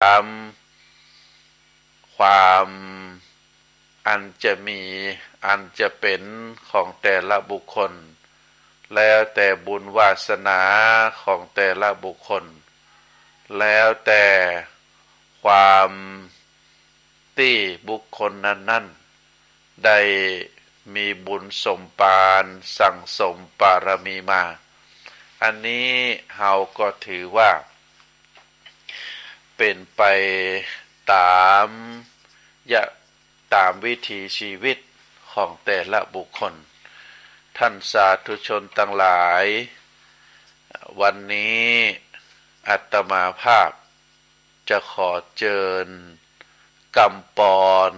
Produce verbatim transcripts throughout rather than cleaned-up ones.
ามความอันจะมี อันจะเป๋นของแต่ละบุคคล แล้วแต่บุญวาสนาของแต่ละบุคคล แล้วแต่ความตี้บุคคลนั้นๆ ได้มีบุญสมปานสั่งสมบารมีมา อันนี้เฮาก็ถือว่า เป๋นไปต๋ามยะ ต๋ามวิถีชีวิตของแต่ละบุคคล ท่านสาธุชนตังหลาย วันนี้อาตมาภาพจะขอเจิญกำปอน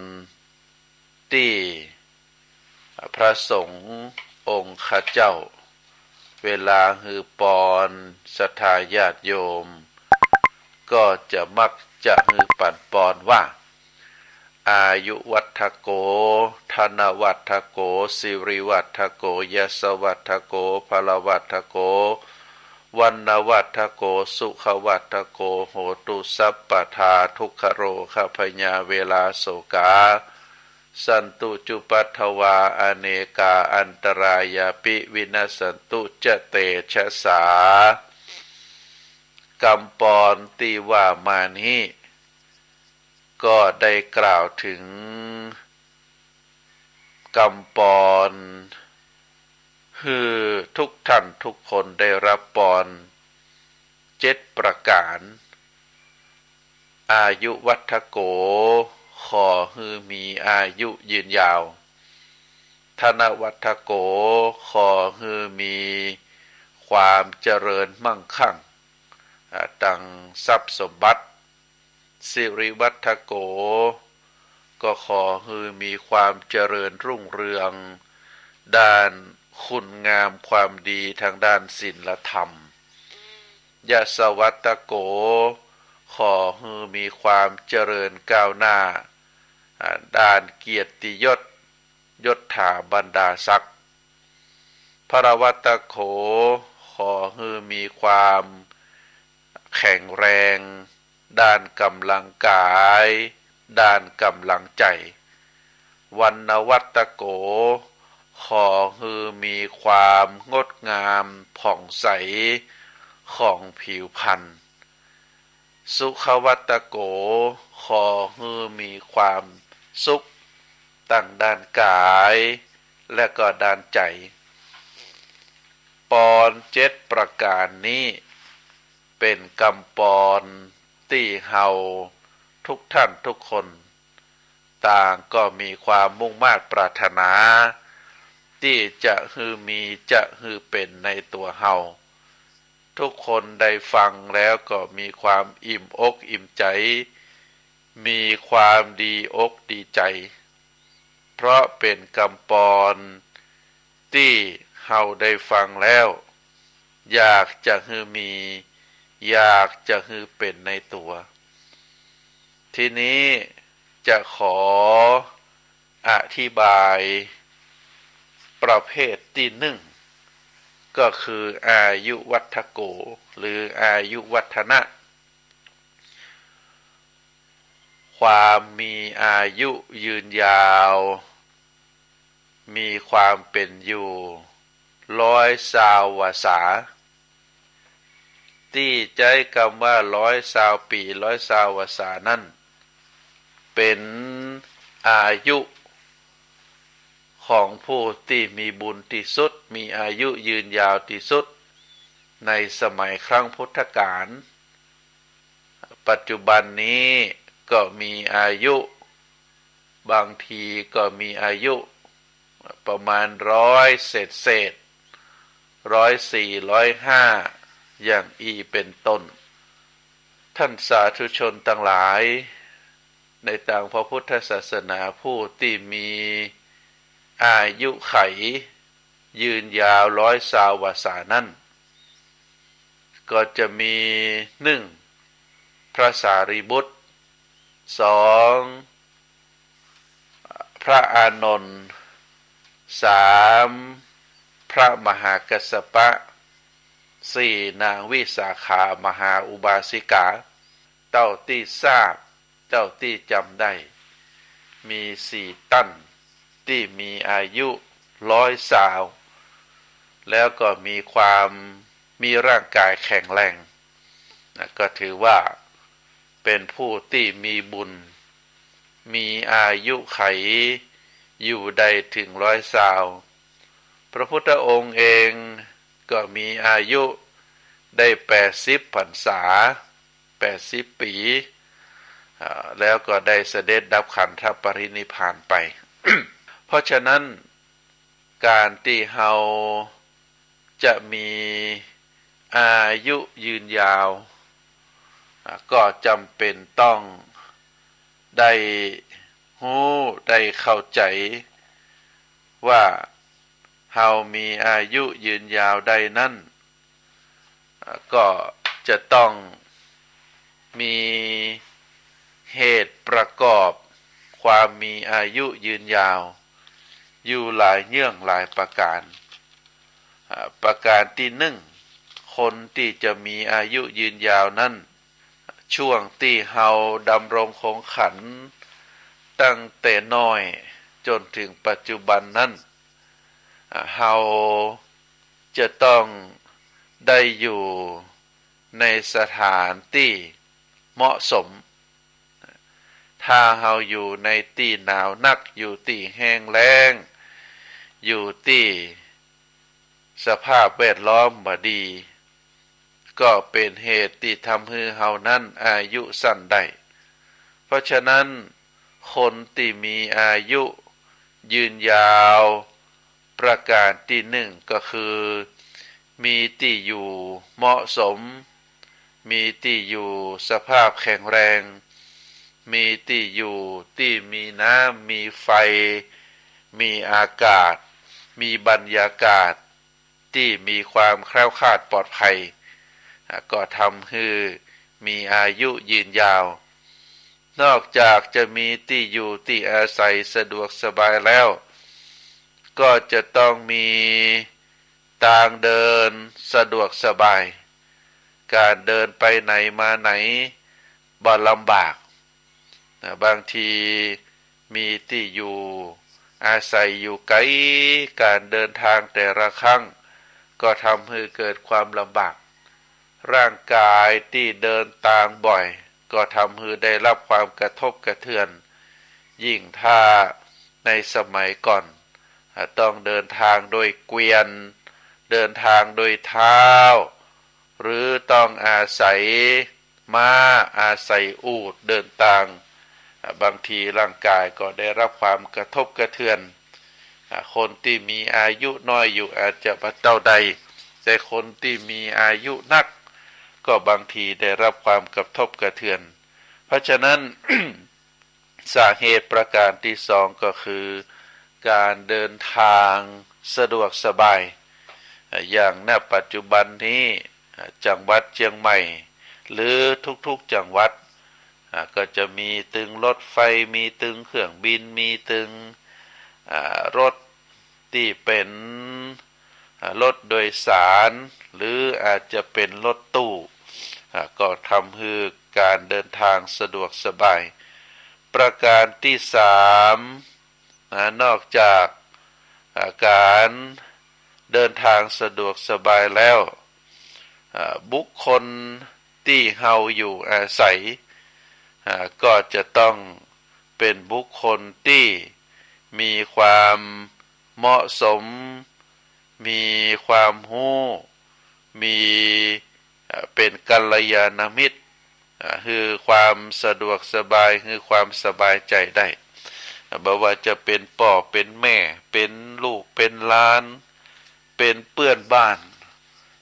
ตี้พระสงฆ์องค์ข้าเจ้า เวลาหื้อปอนศรัทธาญาติโยม ก็จะมักจะหื้อปันปอนว่า อายุวัฑโก ธนวัฑโก สิริวัฑโก ยศวัฑโก พลวัฑโก วรรณวัฑโก สุขวัฑโก โหตุสัพพทา ทุกขโรคพยาเวราโสกา สันตุจุปัฏฐวา อเนกาอันตรายาปิ วินัสสันตุจะเตชะสา กำปอนตี้ว่ามานี้ ก็ได้กล่าวเถิงกำปอน หื้อทุกท่านทุกคนได้ฮับปอนเจ็ดประก๋าน อายุวัฑโก ขอหื้อมีอายุยืนยาว ธนวัฑโก ขอหื้อมีความเจริญมั่งคั่ง อ่า ตังทรัพย์สมบัติ สิริวัฑโก ก็ขอหื้อมีความเจริญรุ่งเรือง ด้านคุณงามความดีทางด้านศีลธรรม ยศวัฑโก ขอหื้อมีความเจริญก้าวหน้า อ่า ด้านเกียรติยศ ยศถาบรรดาศักดิ์ พลวัฑโก ขอหื้อมีความแข็งแรง ด้านก๋ำลังกาย ด้านก๋ำลังใจ๋ วรรณวัฑโก ขอหื้อมีความงดงามผ่องใสของผิวพรรณ สุขวัฑโก ขอหื้อมีความสุขตังด้านกาย และก็ด้านใจ๋ ปอนเจ็ดประก๋านนี้ เป๋นกำปอนตี้เฮาทุกท่านทุกคน ต่างก็มีความมุ่งมาดปรารถนา ตี้จะหื้อมี จะหื้อเป๋นในตั๋วเฮา ทุกคนได้ฟังแล้วก็มีความอิ่มอกอิ่มใจ๋ มีความดีอกดีใจ๋ เพราะเป๋นกำปอนตี้เฮาได้ฟังแล้ว อยากจะหื้อมี อยากจะหื้อเป๋นในตั๋ว ทีนี้จะขออธิบายประเภทตี้นึ่ง ก็คืออายุวัฑโก หรืออายุวัฒนะ ความมีอายุยืนยาว มีความเป๋นอยู่ร้อยซาววรรษา ตี้ใจ๊กำว่าร้อยซาวปี๋ ร้อยซาววรรษานั้น เป๋นอายุของผู้ตี้มีบุญตี้สุด มีอายุยืนยาวตี้สุด ในสมัยครั้งพุทธกาล ปัจจุบันนี้ก็มีอายุ บางทีก็มีอายุประมาณร้อยเศษๆ ร้อยสี่ ร้อยห้า อย่างอี้เป๋นต้น ท่านสาธุชนตังหลาย ในตางพระพุทธศาสนาผู้ตี้มีอายุขัยยืนยาวร้อยซาววรรษานั้น ก็จะมี นึ่ง พระสารีบุตร สอง พระอานนท์ สาม พระมหากัสสปะ สี่ นางวิสาขามหาอุบาสิกา เต้าตี้ทราบ เต้าตี้จ๋ำได้ มีสี่ต้านตี้มีอายุร้อยซาว แล้วก็มีความ มีร่างกายแข็งแรง นะ ก็ถือว่าเป๋นผู้ตี้มีบุญ มีอายุขัยอยู่ได้เถิงร้อยซาว พระพุทธองค์เองก็มีอายุได้แปดสิบพรรษา แปดสิบปี๋ อ่า แล้วก็ได้เสด็จดับขันธปรินิพพานไป เพราะฉะนั้น ก๋านตี้เฮาจะมีอายุยืนยาว อ่า ก็จ๋ำเป๋นต้องได้ฮู้ ได้เข้าใจ๋ ว่าเฮามีอายุยืนยาวได้นั้น อ่า ก็จะต้องมีเหตุประกอบความมีอายุยืนยาว อยู่หลายเยื่องหลายประก๋าน อ่า ประก๋านตี้นึ่ง คนตี้จะมีอายุยืนยาวนั้น ช่วงตี้เฮาดำรงคงขันตั้งแต่น้อยจ๋นเถิงปัจจุบันนั้น อ่า เฮาจะต้องได้อยู่ในสถานตี้เหมาะสม ถ้าเฮาอยู่ในตี้หนาวนัก อยู่ตี้แห้งแล้ง อยู่ตี้สภาพแวดล้อมบ่ดี ก็เป๋นเหตุตี้ทำหื้อเฮานั้นอายุสั้นได้ เพราะฉะนั้น คนตี้มีอายุยืนยาว ประก๋านตี้นึ่งก็คือ มีตี้อยู่เหมาะสม มีตี้อยู่สภาพแข็งแรง มีตี้อยู่ตี้มีน้ำ มีไฟ มีอากาศ มีบรรยากาศตี้มีความแคล้วคลาดปลอดภัย อ่า ก็ทำหื้อมีอายุยืนยาว นอกจากจะมีตี้อยู่ตี้อาศัยสะดวกสบายแล้ว ก็จะต้องมีตางเดินสะดวกสบาย ก๋านเดินไปไหนมาไหนบ่ลำบาก นะ บางทีมีตี้อยู่อาศัยอยู่ไก๋ ก๋านเดินตางแต่ละครั้ง ก็ทำหื้อเกิดความลำบาก ร่างกายตี้เดินตางบ่อย ก็ทำหื้อได้ฮับความกระทบกระเทือน ยิ่งถ้าในสมัยก่อน อ่า ต้องเดินตางโดยเกวียน เดินตางโดยเท้า หรือต้องอาศัยม้า อาศัยอูฐเดินตาง อ่า บางทีร่างกายก็ได้ฮับความกระทบกระเทือน อ่า คนตี้มีอายุน้อยอยู่อาจจะบ่เต้าใด แต่คนตี้มีอายุนัก ก็บางทีได้ฮับความกระทบกระเทือน เพราะฉะนั้น สาเหตุประก๋านตี้สองก็คือ ก๋านเดินตางสะดวกสบาย อ่า อย่าง ณ ปัจจุบันนี้ อ่า จังหวัดเจียงใหม่ หรือทุกๆ จังหวัด อ่า ก็จะมีตึงรถไฟ มีตึงเครื่องบิน มีตึง อ่า รถตี้เป๋น อ่า รถโดยสาร หรืออาจจะเป๋นรถตู้ อ่า ก็ทำหื้อก๋านเดินตางสะดวกสบาย ประก๋านตี้สาม นะ นอกจาก อ่า ก๋านเดินตางสะดวกสบายแล้ว อ่า บุคคลตี้เฮาอยู่อาศัย อ่า ก็จะต้องเป๋นบุคคลตี้มีความเหมาะสม มีความฮู้ มี อ่า เป๋นกัลยาณมิตร อ่า หื้อความสะดวกสบาย หื้อความสบายใจ๋ได้ อ่า บ่ว่าจะเป๋นป้อเป๋นแม่ เป๋นลูกเป๋นหลาน เป๋นเปื้อนบ้าน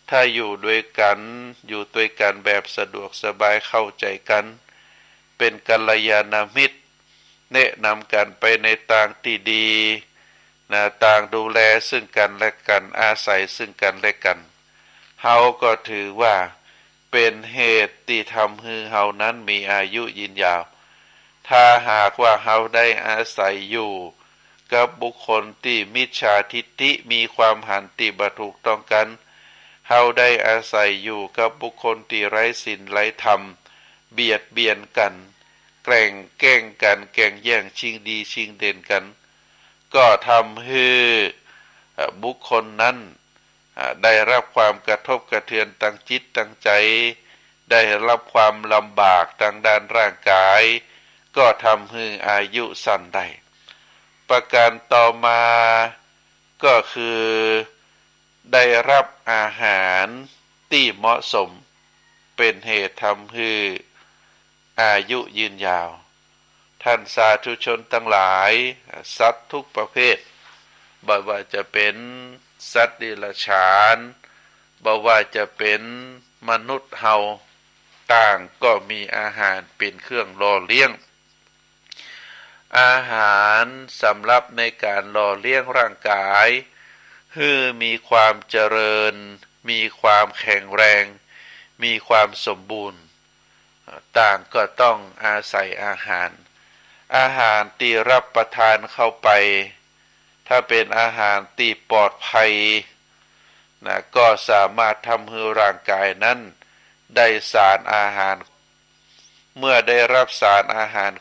ถ้าอยู่ตวยกั๋น อยู่ตวยกั๋นแบบสะดวกสบายเข้าใจ๋กั๋น เป๋นกัลยาณมิตร แนะนำกั๋นไปในตางตี้ดี นะ ตางดูแลซึ่งกั๋นและกั๋น อาศัยซึ่งกั๋นและกั๋น เฮาก็ถือว่าเป๋นเหตุตี้ทำหื้อเฮานั้นมีอายุยืนยาว ถ้าหากว่าเฮาได้อาศัยอยู่กับบุคคลตี้มิจฉาทิฏฐิ มีความหันตี้บ่ถูกต้องกั๋น เฮาได้อาศัยอยู่กับบุคคลตี้ไร้ศีลไร้ธรรม เบียดเบียนกั๋น แก่งแก่งกั๋น แก่งแย่งชิงดีชิงเด่นกั๋น ก็ทำหื้อ เอ่อ บุคคลนั้น อ่า ได้ฮับความกระทบกระเทือนตางจิตตางใจ๋ ได้ฮับความลำบากตางด้านร่างก๋าย ก็ทำหื้ออายุสั้นได้ ประก๋านต่อมาก็คือ ได้ฮับอาหารตี้เหมาะสม เป๋นเหตุทำหื้ออายุยืนยาว ท่านสาธุชนตังหลาย สัตว์ทุกประเภท บ่ว่าจะเป๋นสัตว์เดรัจฉาน บ่ว่าจะเป๋นมนุษย์เฮา ต่างก็มีอาหารเป๋นเครื่องหล่อเลี้ยง อาหารสำหรับในก๋านหล่อเลี้ยงร่างก๋าย หื้อมีความเจริญ มีความแข็งแรง มีความสมบูรณ์ ต่างก็ต้องอาศัยอาหาร อาหารตี้ฮับประทานเข้าไป ถ้าเป๋นอาหารตี้ปลอดภัยนะ ก็สามารถทำหื้อร่างก๋ายนั้นได้สารอาหาร เมื่อได้ฮับสารอาหาร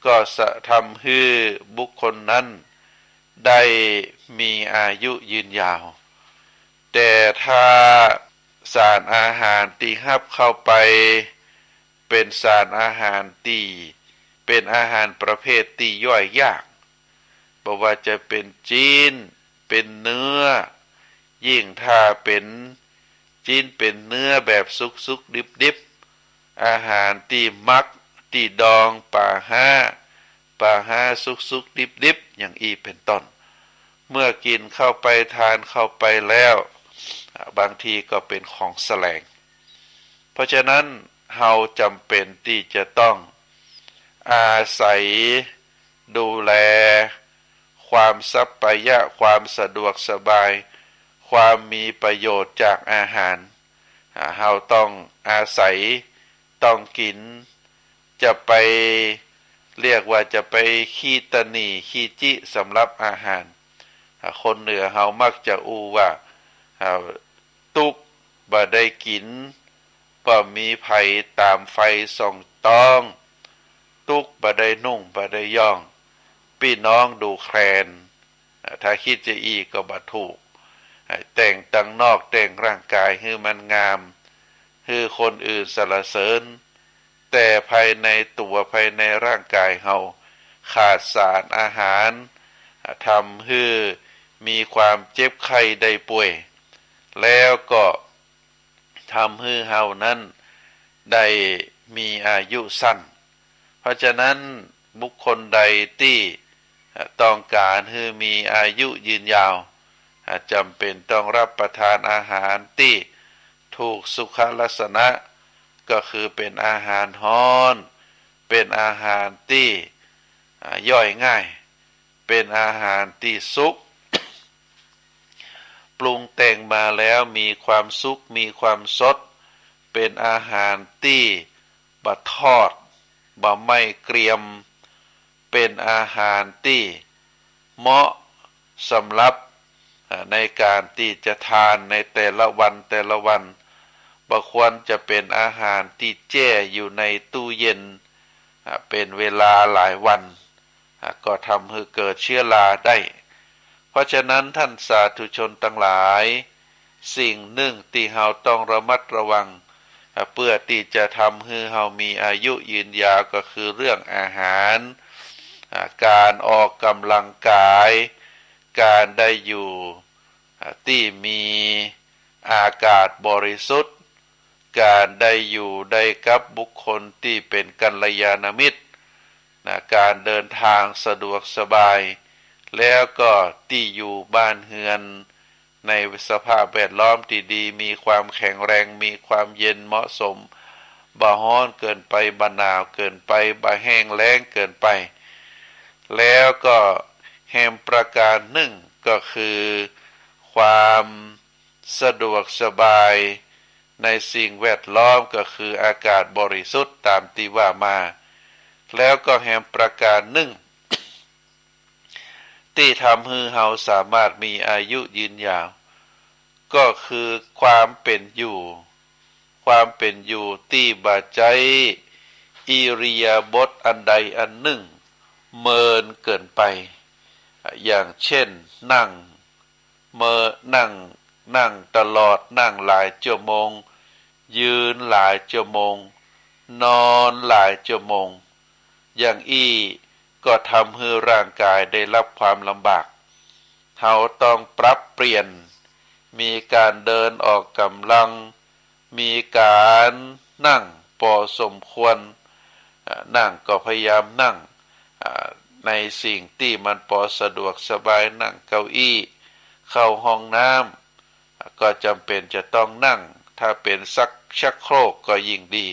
ก็จะทำหื้อบุคคลนั้นได้มีอายุยืนยาว แต่ถ้าสารอาหารตี้ฮับเข้าไป เป๋นสารอาหารตี้ เป๋นอาหารประเภทตี้ย่อยยาก บ่ว่าจะเป๋นจิ๊น เป๋นเนื้อ ยิ่งถ้าเป๋นจิ๊นเป๋นเนื้อแบบสุกๆ ดิบๆ อาหารตี้หมัก ตี้ดอง ป๋าฮ้า ป๋าฮ้าสุกๆ ดิบๆ อย่างอี้เป๋นต้น เมื่อกิ๋นเข้าไป ทานเข้าไปแล้ว อ่า บางทีก็เป๋นของแสลง เพราะฉะนั้นเฮาจ๋ำเป๋นตี้จะต้องอาศัยดูแลความสัปปายะ ความสะดวกสบาย ความมีประโยชน์จากอาหาร อ่า เฮาต้องอาศัย ต้องกิ๋น จะไป เรียกว่าจะไปขี้ตะหนี่ขี้จิสำหรับอาหาร อ่า คนเหนือเฮามักจะอู้ว่า อ่า ตุ๊กบ่ได้กิ๋น บ่มีไผต๋ามไฟส่องต๊อง ตุ๊กบ่ได้นุ่งบ่ได้ย่อง ปี้น้องดูแคลน อ่า ถ้าคิดจะอี้ก็บ่ถูก อ่า แต่งตังนอกแต่งร่างก๋ายหื้อมันงาม หื้อคนอื่นสรรเสริญ แต่ภายในตั๋วภายในร่างก๋ายเฮาขาดสารอาหาร อ่า ทำหื้อมีความเจ็บไข้ได้ป่วย แล้วก็ ทำหื้อเฮานั้นได้มีอายุสั้น เพราะฉะนั้นบุคคลใดตี้ เอ่อ ต้องก๋านหื้อมีอายุยืนยาว อ่า จ๋ำเป๋นต้องฮับประทานอาหารตี้ถูกสุขลักษณะ ก็คือเป๋นอาหารฮ้อน เป๋นอาหารตี้ อ่า ย่อยง่าย เป๋นอาหารตี้สุก ปรุงแต่งมาแล้วมีความสุก มีความสด เป๋นอาหารตี้บ่ทอด บ่ไหม้เกรียม เป๋นอาหารตี้เหมาะสำหรับ อ่า ในก๋านตี้จะทานในแต่ละวันแต่ละวัน บ่ควรจะเป๋นอาหารตี้แจ้อยู่ในตู้เย็น อ่า เป๋นเวลาหลายวัน อ่ะ ก็ทำหื้อเกิดเชื้อราได้ เพราะฉะนั้นท่านสาธุชนตังหลาย สิ่งนึ่งตี้เฮาต้องระมัดระวัง อ่ะ เปื้อตี้จะทำหื้อเฮามีอายุยืนยาวก็คือเรื่องอาหาร อ่ะ ก๋านออกก๋ำลังก๋าย ก๋านได้อยู่ อ่ะ ตี้มีอากาศบริสุทธิ์ ก๋านได้อยู่ได้กับบุคคลตี้เป๋นกัลยาณมิตร นะ ก๋านเดินทางสะดวกสบาย แล้วก็ตี้อยู่บ้านเฮือนในสภาพแวดล้อมตี้ดี มีความแข็งแรง มีความเย็นเหมาะสม บ่ฮ้อนเกินไป บ่หนาวเกินไป บ่แห้งแล้งเกินไป แล้วก็แหมประก๋านนึ่งก็คือความ สะดวกสบายในสิ่งแวดล้อมก็คืออากาศบริสุทธิ์ต๋ามตี้ว่ามา แล้วก็แหมประก๋านนึ่ง ตี้ทำหื้อเฮาสามารถมีอายุยืนยาว ก็คือความเป๋นอยู่ ความเป๋นอยู่ตี้บ่ใจ๊อิริยาบถอันใดอันนึ่งเมินเกินไป อย่างเจ้นนั่ง เมิน นั่ง นั่งตลอด นั่งหลายจั่วโมง ยืนหลายจั่วโมง นอนหลายจั่วโมง อย่างอี้ก็ทำหื้อร่างก๋ายได้ฮับความลำบาก เฮาต้องปรับเปลี่ยน มีก๋านเดินออกก๋ำลัง มีก๋านนั่งปอสมควร อ่า นั่งก็พยายามนั่ง อ่า ในสิ่งตี้มันปอสะดวกสบาย นั่งเก้าอี้ เข้าห้องน้ำ อ่า ก็จ๋ำเป๋นจะต้องนั่ง ถ้าเป๋นซัก ชักโครกก็ยิ่งดี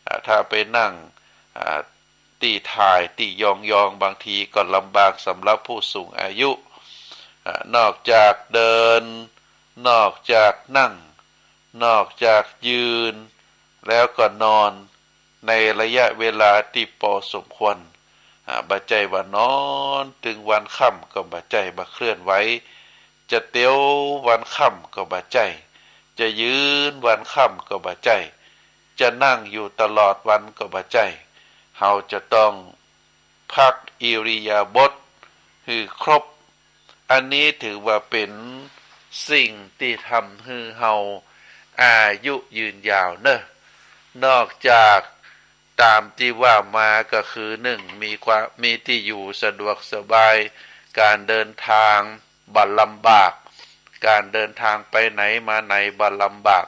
อ่า ถ้าไปนั่ง อ่า ตี้ถ่าย ตี้ยองๆ บางทีก็ลำบากสำหรับผู้สูงอายุ อ่า นอกจากเดิน นอกจากนั่ง นอกจากยืน แล้วก็นอน ในระยะเวลาตี้ปอสมควร อ่า บ่ใจ้ว่านอนตึงวันค่ำก็บ่ใจ้ บ่เคลื่อนไหว จะเตียววันค่ำก็บ่ใจ้ จะยืนวันค่ำก็บ่ใจ้ จะนั่งอยู่ตลอดวันก็บ่ใจ้ เฮาจะต้องพักอิริยาบถหื้อครบ อันนี้ถือว่าเป๋นสิ่งตี้ทำหื้อเฮาอายุยืนยาวเนาะ นอกจากต๋ามตี้ว่ามาก็คือ นึ่ง มีความ มีตี้อยู่สะดวกสบาย ก๋านเดินทางบ่ลำบาก ก๋านเดินทางไปไหนมาไหนบ่ลำบาก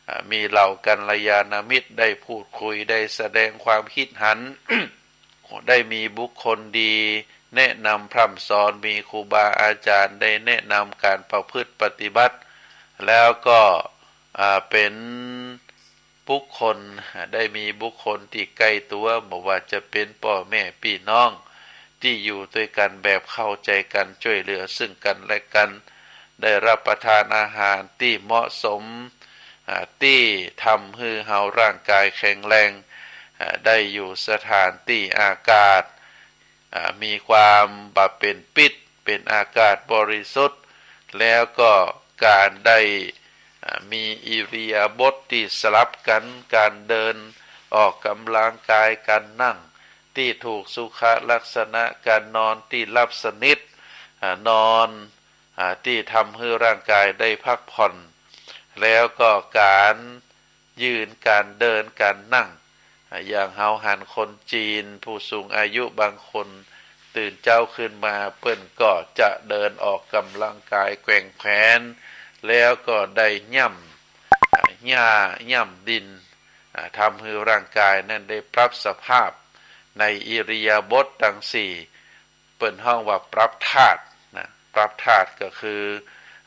อ่า มีเหล่ากัลยาณมิตรได้พูดคุย ได้แสดงความคิดหัน ได้มีบุคคลดีแนะนำพร่ำสอน มีครูบาอาจ๋ารย์ได้แนะนำก๋านประพฤติปฏิบัติ แล้วก็ อ่า เป๋นบุคคล ได้มีบุคคลตี้ใก้ตั๋ว บ่ว่าจะเป๋นป้อแม่ปี้น้อง ตี้อยู่ตวยกั๋นแบบเข้าใจ๋กั๋น จ้วยเหลือซึ่งกั๋นและกั๋น ได้ฮับประทานอาหารตี้เหมาะสม อ่า ตี้ทำหื้อเฮาร่างก๋ายแข็งแรง อ่า ได้อยู่สถานตี้อากาศ อ่า มีความบ่เป๋นพิษ เป๋นอากาศบริสุทธิ์ แล้วก็ก๋านได้ อ่า มีอิริยาบถตี้สลับกั๋น ก๋านเดินออกก๋ำลังกาย ก๋านนั่งตี้ถูกสุขลักษณะ ก๋านนอนตี้หลับสนิท อ่า นอน อ่า ตี้ทำหื้อร่างก๋ายได้พักผ่อน แล้วก็ก๋านยืน ก๋านเดิน ก๋านนั่ง อ่า อย่างเฮาหันคนจีนผู้สูงอายุบางคน ตื่นเจ๊าขึ้นมาเปิ้นก็จะเดินออกก๋ำลังกายแกว่งแขน แล้วก็ได้ย่ำ อ่า หญ้าย่ำดิน อ่า ทำหื้อร่างก๋ายนั้นได้ปรับสภาพในอิริยาบถตังสี่ เปิ้นฮ้องว่าปรับธาตุนะ ปรับธาตุก็คือ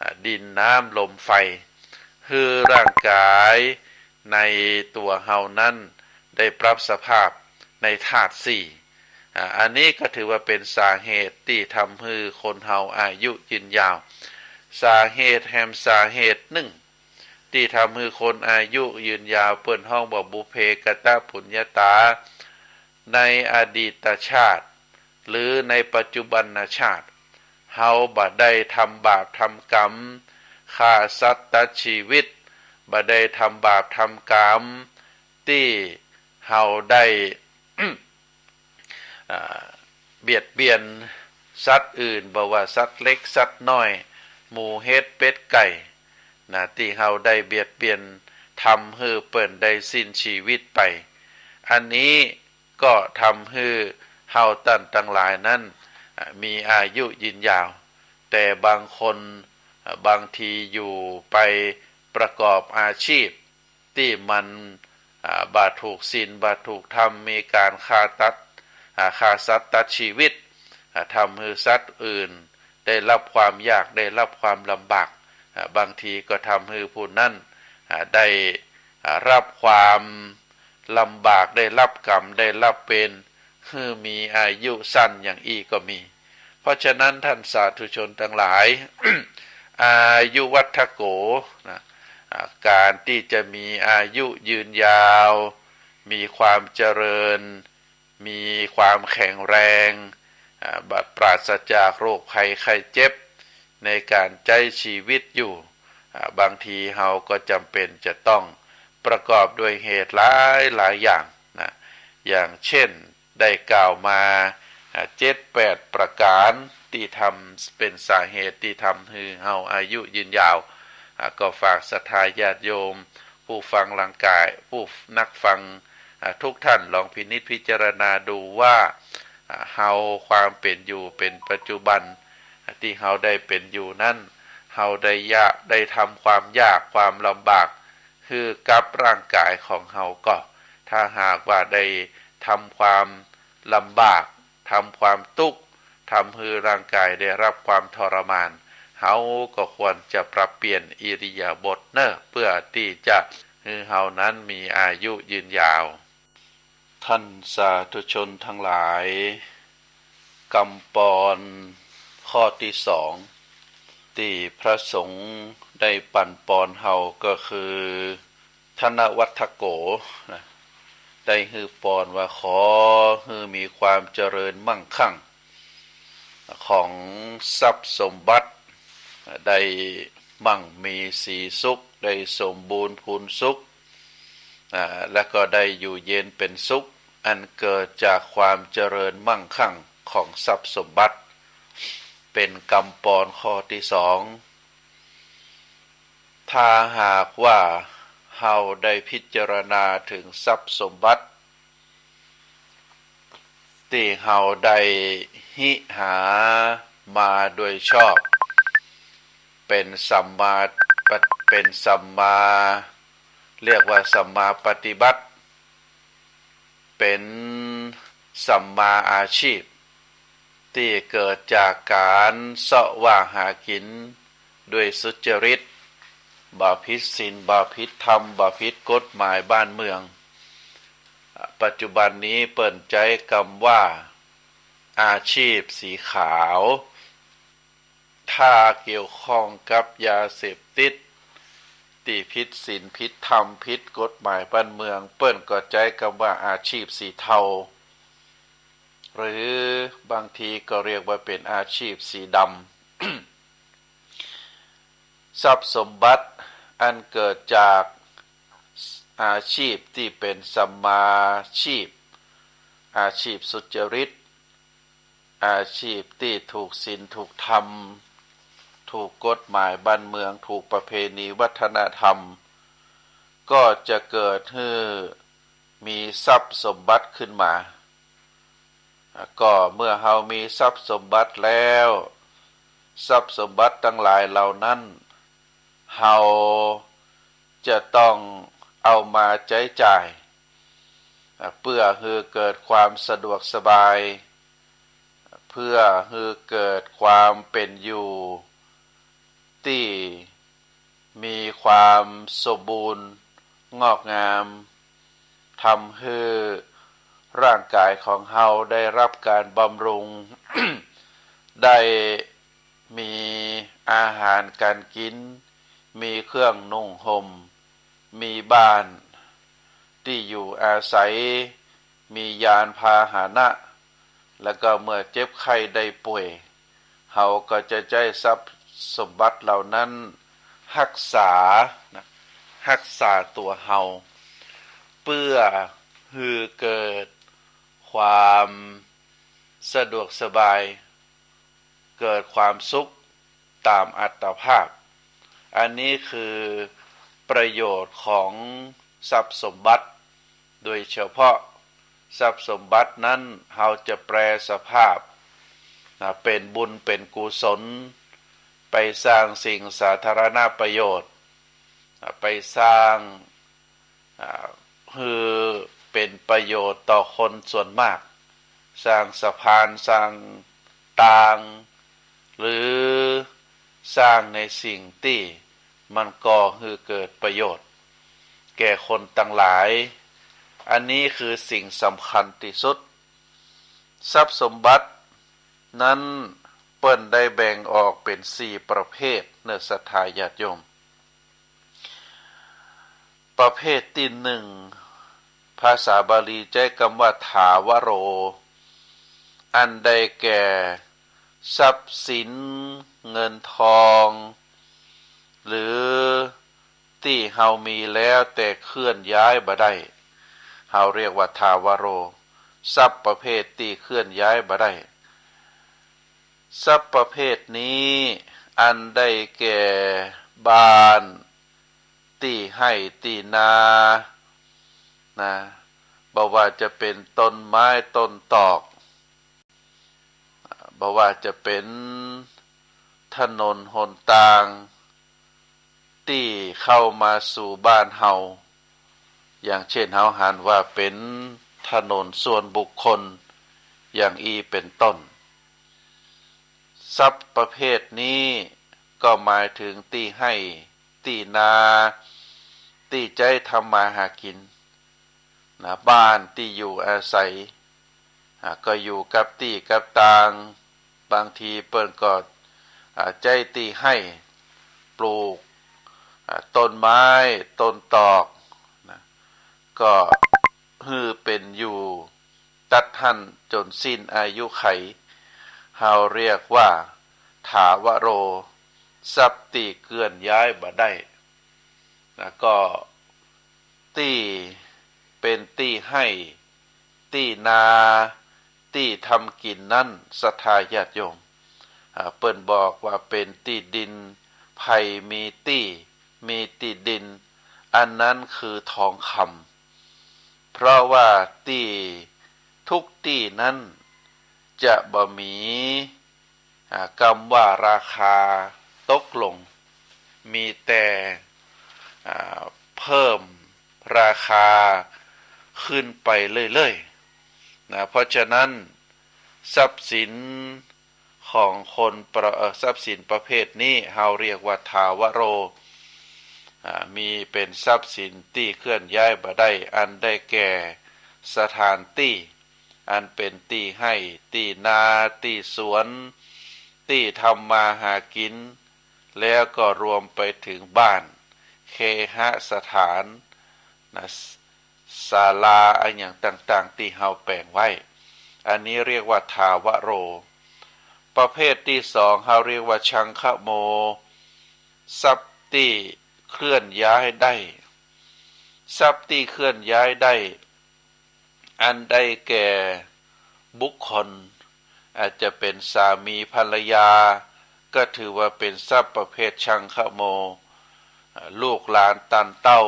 อ่า ดิน น้ำ ลม ไฟ หื้อร่างก๋ายในตั๋วเฮานั้นได้ปรับสภาพในธาตุสี่ อ่า อันนี้ก็ถือว่าเป๋นสาเหตุตี้ทำหื้อคนเฮาอายุยืนยาว สาเหตุแหมสาเหตุนึ่งตี้ทำหื้อคนอายุยืนยาว เปิ้นฮ้องว่าบุพเพกตปุญญาตา ในอดีตชาติ หรือในปัจจุบันชาติ เฮาบ่ได้ทำบาปทำกรรม ฆ่าสัตว์ตัดชีวิต บ่ได้ทำบาปทำกรรม ตี้เฮาได้ อ่า เบียดเบียนสัตว์อื่น บ่ว่าสัตว์เล็กสัตว์น้อย หมู เห็ด เป็ด ไก่ นะ ตี้เฮาได้เบียดเบียน ทำหื้อเปิ้นได้สิ้นชีวิตไป อันนี้ ก็ทำหื้อเฮาต้านตังหลายนั้น อ่า มีอายุยืนยาว แต่บางคน อ่า บางทีอยู่ไปประกอบอาชีพตี้มัน อ่า บ่ถูกศีล บ่ถูกธรรม มีก๋านฆ่าตัด อ่า ฆ่าสัตว์ตัดชีวิต อ่า ทำหื้อสัตว์อื่น ได้ฮับความยาก ได้ฮับความลำบาก อ่า บางทีก็ทำหื้อผู้นั้น อ่า ได้ อ่า ฮับความลำบาก ได้ฮับกรรม ได้ฮับเวร หื้อมีอายุสั้นอย่างอี้ก็มี เพราะฉะนั้นต้านสาธุชนตังหลาย อายุวัฒโก นะ อ่า ก๋านตี้จะมีอายุยืนยาว มีความเจริญ มีความแข็งแรง อ่า บ่ปราศจากโรคภัยไข้เจ็บ ในก๋านใจ๊ชีวิตอยู่ อ่า บางทีเฮาก็จ๋ำเป๋นจะต้อง ประกอบด้วยเหตุหลายหลายอย่างนะ อย่างเช่นได้กล่าวมา อ่า เจ็ดแปดประก๋านตี้ทำ เป๋นสาเหตุตี้ทำหื้อเฮาอายุยืนยาว อ่า ก็ฝากศรัทธาญาติโยม ผู้ฟังร่างกาย ผู้นักฟัง อ่า ทุกท่านลองพินิจพิจารณาดูว่า อ่า เฮาความเป๋นอยู่เป๋นปัจจุบัน อ่า ตี้เฮาได้เป๋นอยู่นั้น เฮาได้ยาก ได้ทำความยากความลำบาก หื้อกับร่างกายของเฮาก่อ ถ้าหากว่าได้ทำความลำบาก ทำความตุ๊กข์ ทำหื้อร่างกายได้รับความทรมาน เฮาก็ควรจะปรับเปลี่ยนอิริยาบถเน่อ เปื้อตี้จะหื้อเฮานั้นมีอายุยืนยาว ท่านสาธุชนทั้งหลาย กำปอนข้อตี้สอง ตี้พระสงฆ์ได้ปั๋นปอนเฮาก็คือ ธนวัฒโก นะ ได้หื้อปอนว่าขอหื้อมีความเจริญมั่งคั่ง ของทรัพย์สมบัติ ได้มั่งมีสีสุข ได้สมบูรณ์พูนสุข อ่า และก็ได้อยู่เย็นเป๋นสุข อันเกิดจากความเจริญมั่งคั่งของทรัพย์สมบัติ เป๋นกำปอนข้อตี้สอง ถ้าหากว่าเฮาได้พิจารณาเถิงทรัพย์สมบัติ ตี้เฮาได้ฮิหามาโดยชอบ เป๋นสัมมาปะ- เป๋นสัมมา เรียกว่าสัมมาปฏิบัติ เป๋นสัมมาอาชีพ ตี้เกิดจากก๋านเซาะว่าหากิ๋นด้วยสุจริต บ่ผิดศีล บ่ผิดธรรม บ่ผิดกฎหมายบ้านเมือง ปัจจุบันนี้เปิ้นใจ๊กำว่าอาชีพสีขาว ถ้าเกี่ยวข้องกับยาเสพติด ตี้ผิดศีล ผิดธรรม ผิดกฎหมายบ้านเมือง เปิ้นก็ใจ๊กำว่าอาชีพสีเทา หรือบางทีก็เรียกว่าเป๋นอาชีพสีดำ ทรัพย์สมบัติอันเกิดจากอาชีพตี้เป๋นสัมมาชีพ อาชีพสุจริต อาชีพตี้ถูกศีลถูกธรรม ถูกกฎหมายบ้านเมือง ถูกประเพณีวัฒนธรรม ก็จะเกิดหื้อมีทรัพย์สมบัติขึ้นมา ก็เมื่อเฮามีทรัพย์สมบัติแล้ว ทรัพย์สมบัติตังหลายเหล่านั้น เฮาจะต้องเอามาใจ๊จ่าย เปื้อหื้อเกิดความสะดวกสบาย เปื้อหื้อเกิดความเป๋นอยู่ตี้มีความสมบูรณ์งอกงาม ทำหื้อร่างกายของเฮาได้รับก๋านบำรุง ได้มีอาหารก๋านกิ๋น มีเครื่องนุ่งห่ม มีบ้านตี้อยู่อาศัย มียานพาหนะ แล้วก็เมื่อเจ็บไข้ได้ป่วย เฮาก็จะใจ๊ทรัพย์สมบัติเหล่านั้นฮักษานะ ฮักษาตั๋วเฮา เปื้อหื้อเกิดความสะดวกสบาย เกิดความสุขต๋ามอัตภาพ อันนี้คือประโยชน์ของทรัพย์สมบัติ โดยเฉพาะทรัพย์สมบัตินั้น เฮาจะแปลสภาพนะ เป๋นบุญเป๋นกุศล ไปสร้างสิ่งสาธารณประโยชน์ ไปสร้าง อ่า หื้อเป๋นประโยชน์ต่อคนส่วนมาก สร้างสะพาน สร้างตาง หรือสร้างในสิ่งตี้มันก่อหื้อเกิดประโยชน์แก่คนตังหลาย อันนี้คือสิ่งสำคัญตี้สุด ทรัพย์สมบัตินั้นเปิ้นได้แบ่งออกเป๋นสี่ประเภทเน่อศรัทธาญาติโยม ประเภทตี้หนึ่ง ภาษาบาลีใจ๊กำว่าถาวโร อันได้แก่ทรัพย์สินเงินทอง หรือ ตี้เฮามีแล้วแต่เคลื่อนย้ายบ่ได้ เฮาเรียกว่าถาวโร ทรัพย์ประเภทตี้เคลื่อนย้ายบ่ได้ ทรัพย์ประเภทนี้อันได้แก่บ้าน ตี้ไฮ่ตี้นา นะ บ่ว่าจะเป๋นต้นไม้ต้นตอก บ่ว่าจะเป๋นถนนหนตาง ตี้เข้ามาสู่บ้านเฮา อย่างเช่นเฮาหันว่าเป๋นถนนส่วนบุคคล อย่างอี้เป๋นต้น ทรัพย์ประเภทนี้ก็หมายถึงตี้ไฮ่ตี้นา ตี้ใจ๊ทำมาหากิ๋น นะ บ้านตี้อยู่อาศัย อ่า ก็อยู่กับตี้กับตาง บางทีเปิ้นก็ อ่า ใจ๊ตี้ไฮ่ปลูก อ่า ต้นไม้ต้นตอก นะ ก็หื้อเป๋นอยู่ตั๊ดหั้นจ๋นสิ้นอายุขัย เฮาเรียกว่าถาวโร ทรัพย์ตี้เคลื่อนย้ายบ่ได้ นะ ก็ตี้เป๋นตี้ไฮ่ ตี้นา ตี้ทำกิ๋นนั้น ศรัทธาญาติโยม อ่า เปิ้นบอกว่าเป๋นตี้ดิน ใผมีตี้ มีตี้ดิน อันนั้นคือทองคำ เพราะว่าตี้ทุกตี้นั้นจะบ่มี อ่า กำว่าราคาตกลง มีแต่ อ่า เพิ่มราคาขึ้นไปเรื่อยๆ นะ เพราะฉะนั้น ทรัพย์สินของคนประ เอ่อ ทรัพย์สินประเภทนี้เฮาเรียกว่าถาวโร อ่า มีเป๋นทรัพย์สินตี้เคลื่อนย้ายบ่ได้ อันได้แก่สถานตี้ อันเป๋นตี้ไฮ่ ตี้นา ตี้สวน ตี้ทำมาหากิ๋น แล้วก็รวมไปถึงบ้าน เคหสถาน นะ ศาลาอะหยังต่างๆ ตี้เฮาแป๋งไว้ อันนี้เรียกว่าถาวโร ประเภทตี้สองเฮาเรียกว่าชังคโม ทรัพย์ตี้เคลื่อนย้ายได้ ทรัพย์ตี้เคลื่อนย้ายได้ อันได้แก่บุคคล อาจจะเป๋นสามีภรรยา ก็ถือว่าเป๋นทรัพย์ประเภทชังคโม อ่า ลูกหลานตันเต้า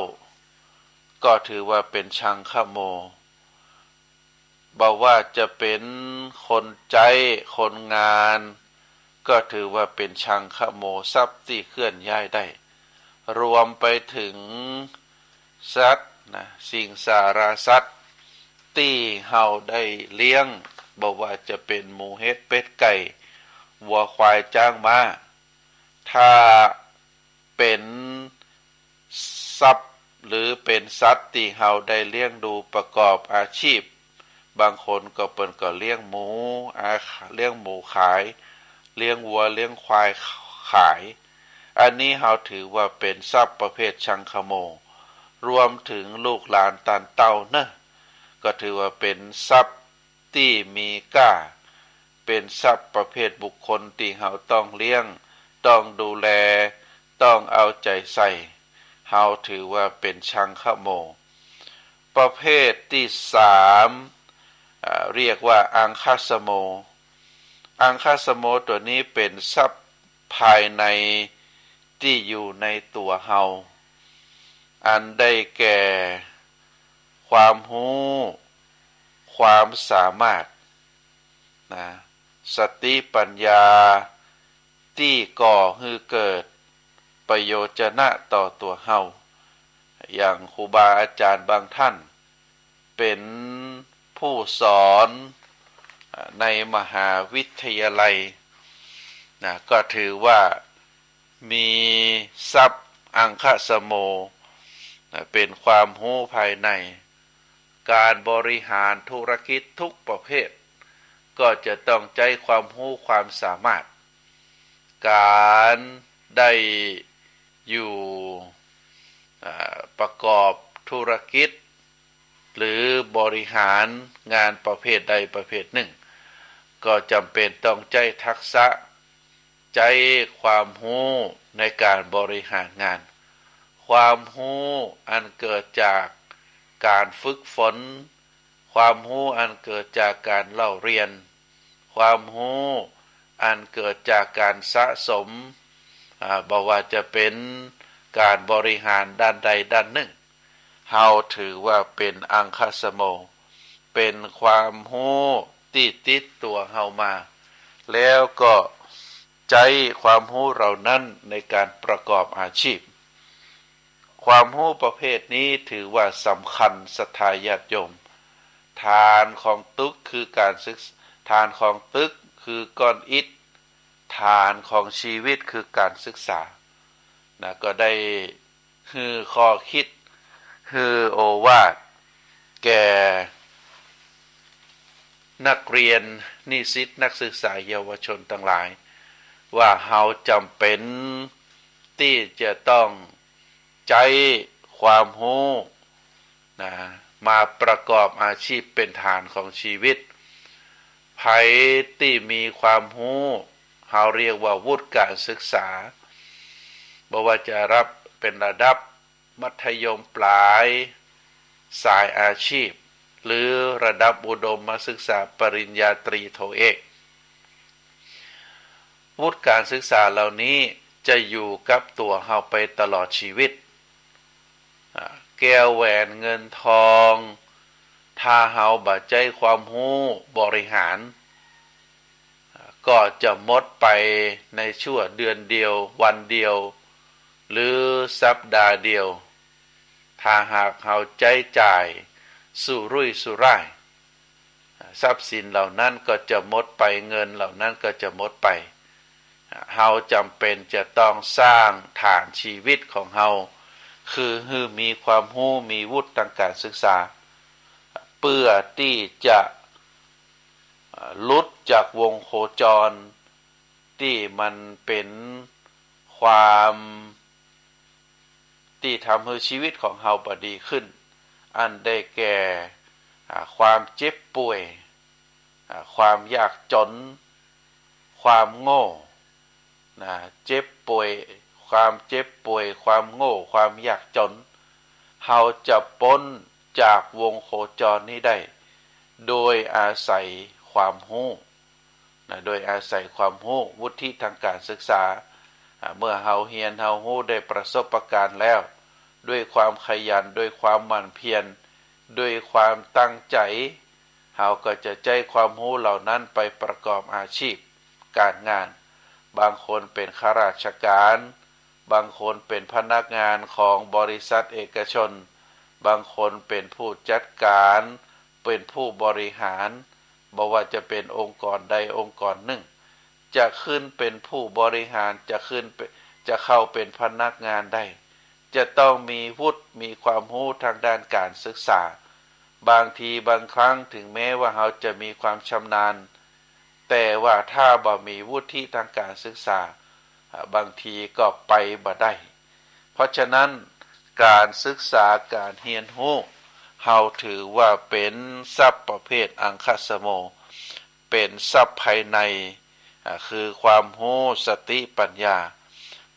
ก็ถือว่าเป๋นชังคโม บ่ว่าจะเป๋นคนใจ๊คนงาน ก็ถือว่าเป๋นชังคโม ทรัพย์ตี้เคลื่อนย้ายได้ รวมไปถึงสัตว์นะ สิงสารสัตว์ตี้เฮาได้เลี้ยง บ่ว่าจะเป๋นหมู เห็ด เป็ด ไก่ วัว ควาย จ๊าง ม้า ถ้าเป๋นทรัพย์หรือเป๋นสัตว์ตี้เฮาได้เลี้ยงดูประกอบอาชีพ บางคนก็เปิ้นก็เลี้ยงหมู อา เลี้ยงหมูขาย เลี้ยงวัว เลี้ยงควายขาย อันนี้เฮาถือว่าเป๋นทรัพย์ประเภทชังคโม รวมถึงลูกหลานตันเต้าเนาะ ก็ถือว่าเป๋นทรัพย์ตี้มีก้า เป๋นทรัพย์ประเภทบุคคลตี้เฮาต้องเลี้ยง ต้องดูแล ต้องเอาใจ๋ใส่ เฮาถือว่าเป๋นชังคโม ประเภทตี้สาม อ่า เรียกว่าอังคสโม อังคสโมตั๋วนี้เป๋นทรัพย์ภายในตี้อยู่ในตั๋วเฮา อันได้แก่ความฮู้ ความสามารถ นะ สติปัญญา ตี้ก่อหื้อเกิดประโยชนะต่อตั๋วเฮา อย่างครูบาอาจ๋ารย์บางท่าน เป๋นผู้สอน อ่า ในมหาวิทยาลัย นะ ก็ถือว่ามีทรัพย์อังคสโม นะ เป๋นความฮู้ภายใน ก๋านบริหารธุรกิจทุกประเภท ก็จะต้องใจ๊ความฮู้ความสามารถ ก๋านได้อยู่ อ่า ประกอบธุรกิจ หรือบริหารงานประเภทใดประเภทนึ่ง ก็จ๋ำเป๋นต้องใจ๊ทักษะ ใจ๊ความฮู้ในก๋านบริหารงาน ค ความฮู้อันเกิดจากก๋านฝึกฝน ความฮู้อันเกิดจากก๋านเล่าเรียน ความฮู้อันเกิดจากก๋านสะสม อ่า บ่ว่าจะเป๋นก๋านบริหารด้านใดด้านนึ่ง เฮาถือว่าเป๋นอังคสโม เป๋นความฮู้ตี้ติดตั๋วเฮามา แล้วก็ใจ๊ความฮู้เหล่านั้นในก๋านประกอบอาชีพ ความฮู้ประเภทนี้ถือว่าสำคัญ ศรัทธาญาติโยม ฐานของตึกคือก๋านศึก ฐานของตึกคือก้อนอิฐ ฐานของชีวิตคือก๋านศึกษา นะ ก็ได้หื้อข้อคิด หื้อโอวาทแก่นักเรียน นิสิต นักศึกษา เยาวชนตังหลาย ว่าเฮาจ๋ำเป๋นตี้จะต้องใจ๊ความฮู้ นะ มาประกอบอาชีพเป๋นฐานของชีวิต ใผตี้มีความฮู้ เฮาเรียกว่าวุฒิก๋านศึกษา บ่ว่าจะระดับ เป๋นระดับมัธยมปลาย สายอาชีพ หรือระดับอุดมศึกษา ปริญญาตรี โทเอก วุฒิก๋านศึกษาเหล่านี้จะอยู่กับตั๋วเฮาไปตลอดชีวิต อ่า แก้วแหวนเงินทอง ถ้าเฮาบ่ใจ๊ความฮู้บริหาร อ่า ก็จะหมดไปในชั่วเดือนเดียว วันเดียว หรือสัปดาห์เดียว ถ้าหากเฮาใจ๊จ่ายสุรุ่ยสุร่าย ทรัพย์สินเหล่านั้นก็จะหมดไป เงินเหล่านั้นก็จะหมดไป เฮาจ๋ำเป๋นจะต้องสร้างฐานชีวิตของเฮา คือหื้อมีความฮู้ มีวุฒิตางก๋านศึกษา เปื้อตี้จะ เอ่อ หลุดจากวงโคจร ตี้มันเป๋นความ ตี้ทำหื้อชีวิตของเฮาบ่ดีขึ้น อันได้แก่ อ่า ความเจ็บป่วย อ่า ความยากจน ความโง่ นะ เจ็บป่วย ความเจ็บป่วย ความโง่ ความยากจน เฮาจะป๊นจากวงโคจรนี้ได้ โดยอาศัยความฮู้ นะ โดยอาศัยความฮู้ วุฒิตางก๋านศึกษา อ่า เมื่อเฮาเฮียนเฮาฮู้ได้ประสบการณ์แล้ว ด้วยความขยัน ด้วยความหมั่นเพียร ด้วยความตั้งใจ๋ เฮาก็จะใจ๊ความฮู้เหล่านั้นไปประกอบอาชีพก๋านงาน บางคนเป๋นข้าราชก๋าน บางคนเป๋นพนักงานของบริษัทเอกชน บางคนเป๋นผู้จัดก๋าน เป๋นผู้บริหาร บ่ว่าจะเป๋นองค์กรใดองค์กรนึ่ง จะขึ้นเป๋นผู้บริหาร จะขึ้นเป๋น จะเข้าเป๋นพนักงานได้ จะต้องมีวุฒิ มีความฮู้ตางด้านก๋านศึกษา บางทีบางครั้งถึงแม้ว่าเฮาจะมีความชำนาญ แต่ว่าถ้าบ่มีวุฒิตางก๋านศึกษา อ่า บางทีก็ไปบ่ได้ เพราะฉะนั้นก๋านศึกษา ก๋านเฮียนฮู้ เฮาถือว่าเป๋นทรัพย์ประเภทอังคสโม เป๋นทรัพย์ภายใน อ่า คือความฮู้ สติ ปัญญา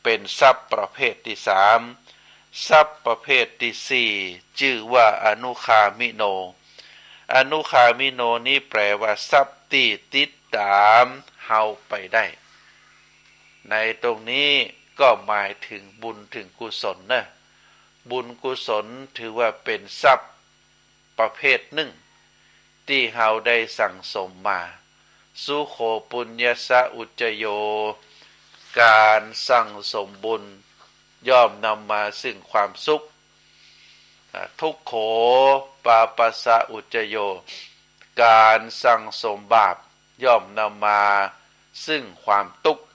เป๋นทรัพย์ประเภทตี้สาม ทรัพย์ประเภทตี้สี่ จื้อว่าอนุคามิโน อนุคามิโนนี้แปลว่าทรัพย์ตี้ติดต๋ามเฮาไปได้ ในตรงนี้ก็หมายถึงบุญถึงกุศลนะ บุญกุศลถือว่าเป๋นทรัพย์ประเภทนึ่ง ตี้เฮาได้สั่งสมมา สุโข ปุญญัสสะ อุจจโย ก๋านสั่งสมบุญย่อมนำมาซึ่งความสุข อ่า ทุกโข ปาปัสสะ อุจจโย ก๋านสั่งสมบาปย่อมนำมาซึ่งความตุ๊กข์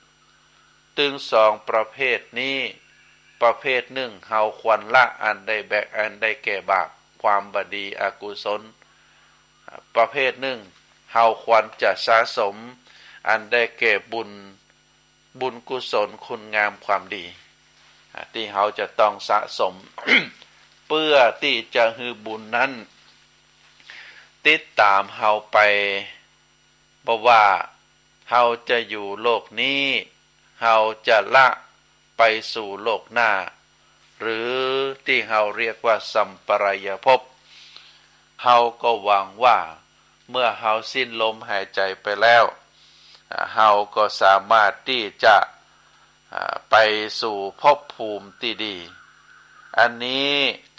ตึงสองประเภทนี้ ประเภทนึ่งเฮาควรละอันได้แบก อันได้แก่บาป ความบ่ดี อกุศล อ่า ประเภทนึ่งเฮาควรจะสะสมอันได้แก่บุญ บุญกุศลคุณงามความดี อ่า ตี้เฮาจะต้องสะสม เปื้อตี้จะหื้อบุญนั้นติดต๋ามเฮาไป บ่ว่าเฮาจะอยู่โลกนี้ เฮาจะละไปสู่โลกหน้า หรือตี้เฮาเรียกว่าสัมปรายภพ เฮาก็หวังว่าเมื่อเฮาสิ้นลมหายใจ๋ไปแล้ว อ่า เฮาก็สามารถตี้จะ อ่า ไปสู่ภพภูมิตี้ดี อันนี้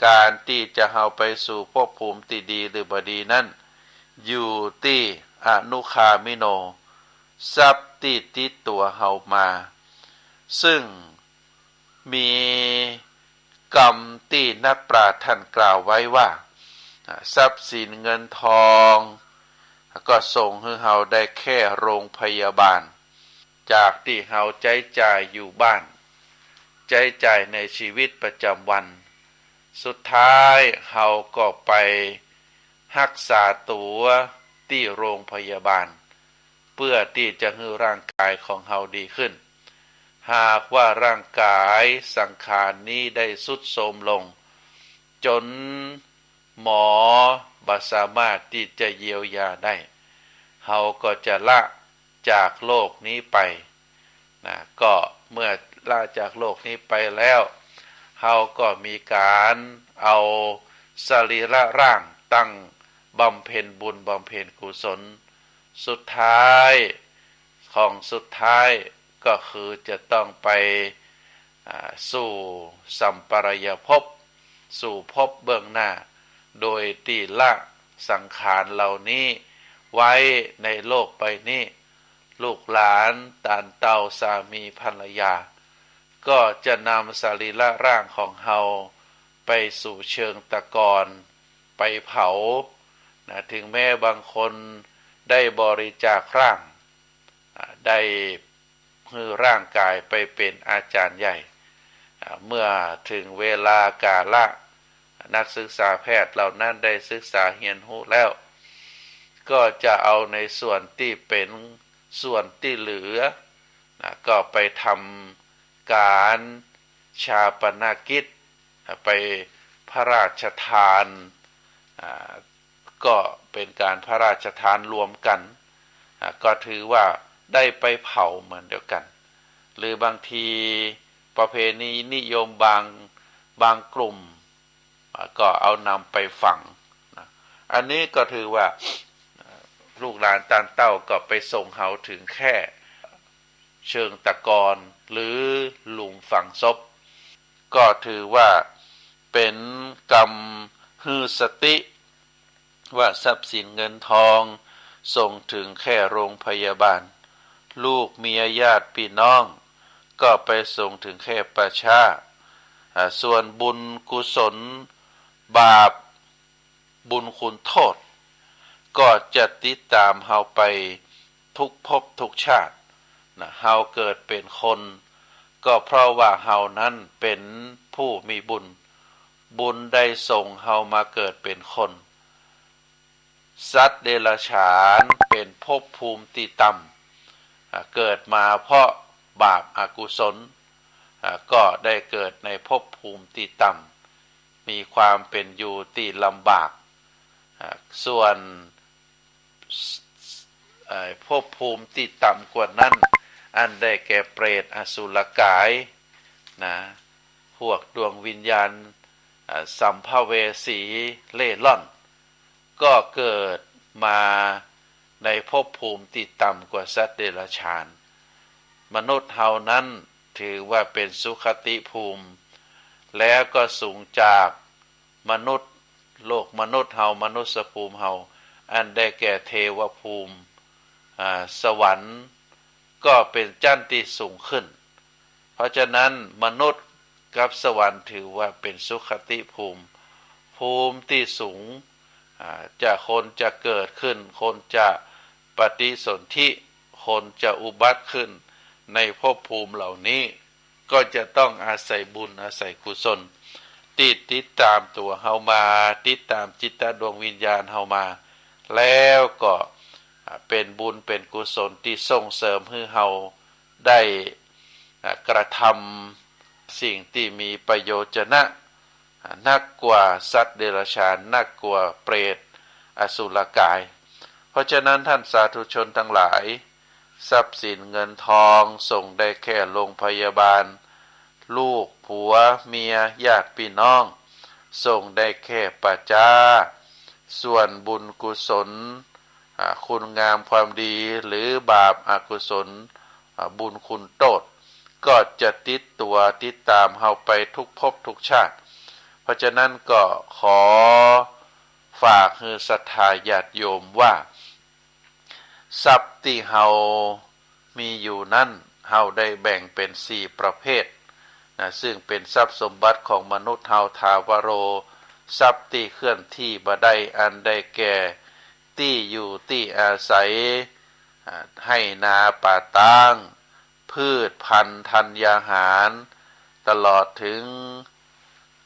ก๋านตี้จะเฮาไปสู่ภพภูมิตี้ดีหรือบ่ดีนั้น อยู่ตี้อนุคามิโน ทรัพย์ตี้ติดตั๋วเฮามา ซึ่งมีกำตี้นักปราชญ์ท่านกล่าวไว้ว่า อ่า ทรัพย์สินเงินทอง ก็ส่งหื้อเฮาได้แค่โรงพยาบาล จากตี้เฮาใจ๊จ่ายอยู่บ้าน ใจ๊จ่ายในชีวิตประจำวัน สุดท้ายเฮาก็ไปฮักษาตั๋วตี้โรงพยาบาล เปื้อตี้จะหื้อร่างก๋ายของเฮาดีขึ้น หากว่าร่างก๋ายสังขารนี้ได้ทรุดโทรมลง จ๋นหมอบ่สามารถตี้จะเยียวยาได้ เฮาก็จะละจากโลกนี้ไป นะ ก็เมื่อละจากโลกนี้ไปแล้ว เฮาก็มีก๋านเอาสรีระร่างตั้งบำเพ็ญบุญบำเพ็ญกุศล สุดท้ายของสุดท้ายก็คือจะต้องไป อ่า สู่สัมปรายภพ สู่ภพเบื้องหน้า โดยตี้ละสังขารเหล่านี้ไว้ในโลกใบนี้ ลูกหลาน ต้านเต้า สามีภรรยา ก็จะนำสรีระร่างของเฮาไปสู่เชิงตะกอน ไปเผา นะ ถึงแม้บางคนได้บริจาคร่าง อ่า ได้หื้อร่างก๋ายไปเป๋นอาจ๋ารย์ใหญ่ อ่า เมื่อถึงเวลากาละ นักศึกษาแพทย์เหล่านั้นได้ศึกษาเฮียนฮู้แล้ว ก็จะเอาในส่วนตี้เป๋นส่วนตี้เหลือ นะ ก็ไปทำก๋านฌาปนกิจ อ่า ไปพระราชทาน อ่า ก็เป๋นก๋านพระราชทานรวมกั๋น อ่า ก็ถือว่าได้ไปเผาเหมือนเดียวกั๋น หรือบางทีประเพณีนิยมบาง บางกลุ่ม อ่า ก็เอานำไปฝัง นะ อันนี้ก็ถือว่า อ่า ลูกหลานต้านเต้าก็ไปส่งเฮาถึงแค่เชิงตะกอน หรือหลุมฝังศพ ก็ถือว่าเป๋นกำหื้อสติ ว่าทรัพย์สินเงินทองส่งถึงแค่โรงพยาบาล ลูกเมียญาติพี่น้องก็ไปส่งถึงแค่ป่าช้า อ่า ส่วนบุญกุศล บาป บุญคุณโทษ ก็จะติดต๋ามเฮาไปทุกภพทุกชาติ นะ เฮาเกิดเป๋นคน ก็เพราะว่าเฮานั้นเป๋นผู้มีบุญ บุญได้ส่งเฮามาเกิดเป๋นคน สัตว์เดรัจฉานเป๋นภพภูมิตี้ต่ำ อ่า เกิดมาเพราะบาปอกุศล อ่า ก็ได้เกิดในภพภูมิตี้ต่ำ มีความเป๋นอยู่ตี้ลำบาก อ่า ส่วน เอ่อ ภพภูมิตี้ต่ำกว่านั้น อันได้แก่เปรตอสุรกาย นะ พวกดวงวิญญาณ อ่า สัมภเวสีเร่ร่อน ก็เกิดมาในภพภูมิตี้ต่ำกว่าสัตว์เดรัจฉาน มนุษย์เฮานั้นถือว่าเป๋นสุคติภูมิ แล้วก็สูงจากมนุษย์ โลกมนุษย์เฮา มนุษยภูมิเฮา อันได้แก่เทวภูมิ อ่า สวรรค์ ก็เป๋นจั้นตี้สูงขึ้น เพราะฉะนั้นมนุษย์กับสวรรค์ถือว่าเป๋นสุคติภูมิ ภูมิตี้สูง อ่า จะคนจะเกิดขึ้น คนจะปฏิสนธิ คนจะอุบัติขึ้นในภพภูมิเหล่านี้ ก็จะต้องอาศัยบุญอาศัยกุศล ตี้ติดต๋ามตั๋วเฮามา ติดต๋ามจิตดวงวิญญาณเฮามา แล้วก็ อ่า เป๋นบุญเป๋นกุศลตี้ส่งเสริมหื้อเฮาได้ อ่า กระทำสิ่งตี้มีประโยชนะ อ่า นักกว่าสัตว์เดรัจฉาน นักกว่าเปรตอสุรกาย เพราะฉะนั้นท่านสาธุชนทั้งหลาย ทรัพย์สินเงินทองส่งได้แค่โรงพยาบาล ลูก ผัว เมีย ญาติปี้น้อง ส่งได้แค่ป่าจ๊า ส่วนบุญกุศล อ่า คุณงามความดี หรือบาปอกุศล อ่า บุญคุณโต้ษ ก็จะติดตั๋วติดต๋ามเฮาไปทุกภพทุกชาติ เพราะฉะนั้นก็ขอฝากหื้อศรัทธาญาติโยมว่า ทรัพย์ตี้เฮามีอยู่นั้น เฮาได้แบ่งเป๋นสี่ประเภทนะ ซึ่งเป๋นทรัพย์สมบัติของมนุษย์เฮาถาวโร ทรัพย์ตี้เคลื่อนที่บ่ได้ อันได้แก่ตี้อยู่ตี้อาศัย อ่า ไฮ่นาป่าตาง พืชพันธุ์ธัญญาหาร ตลอดถึง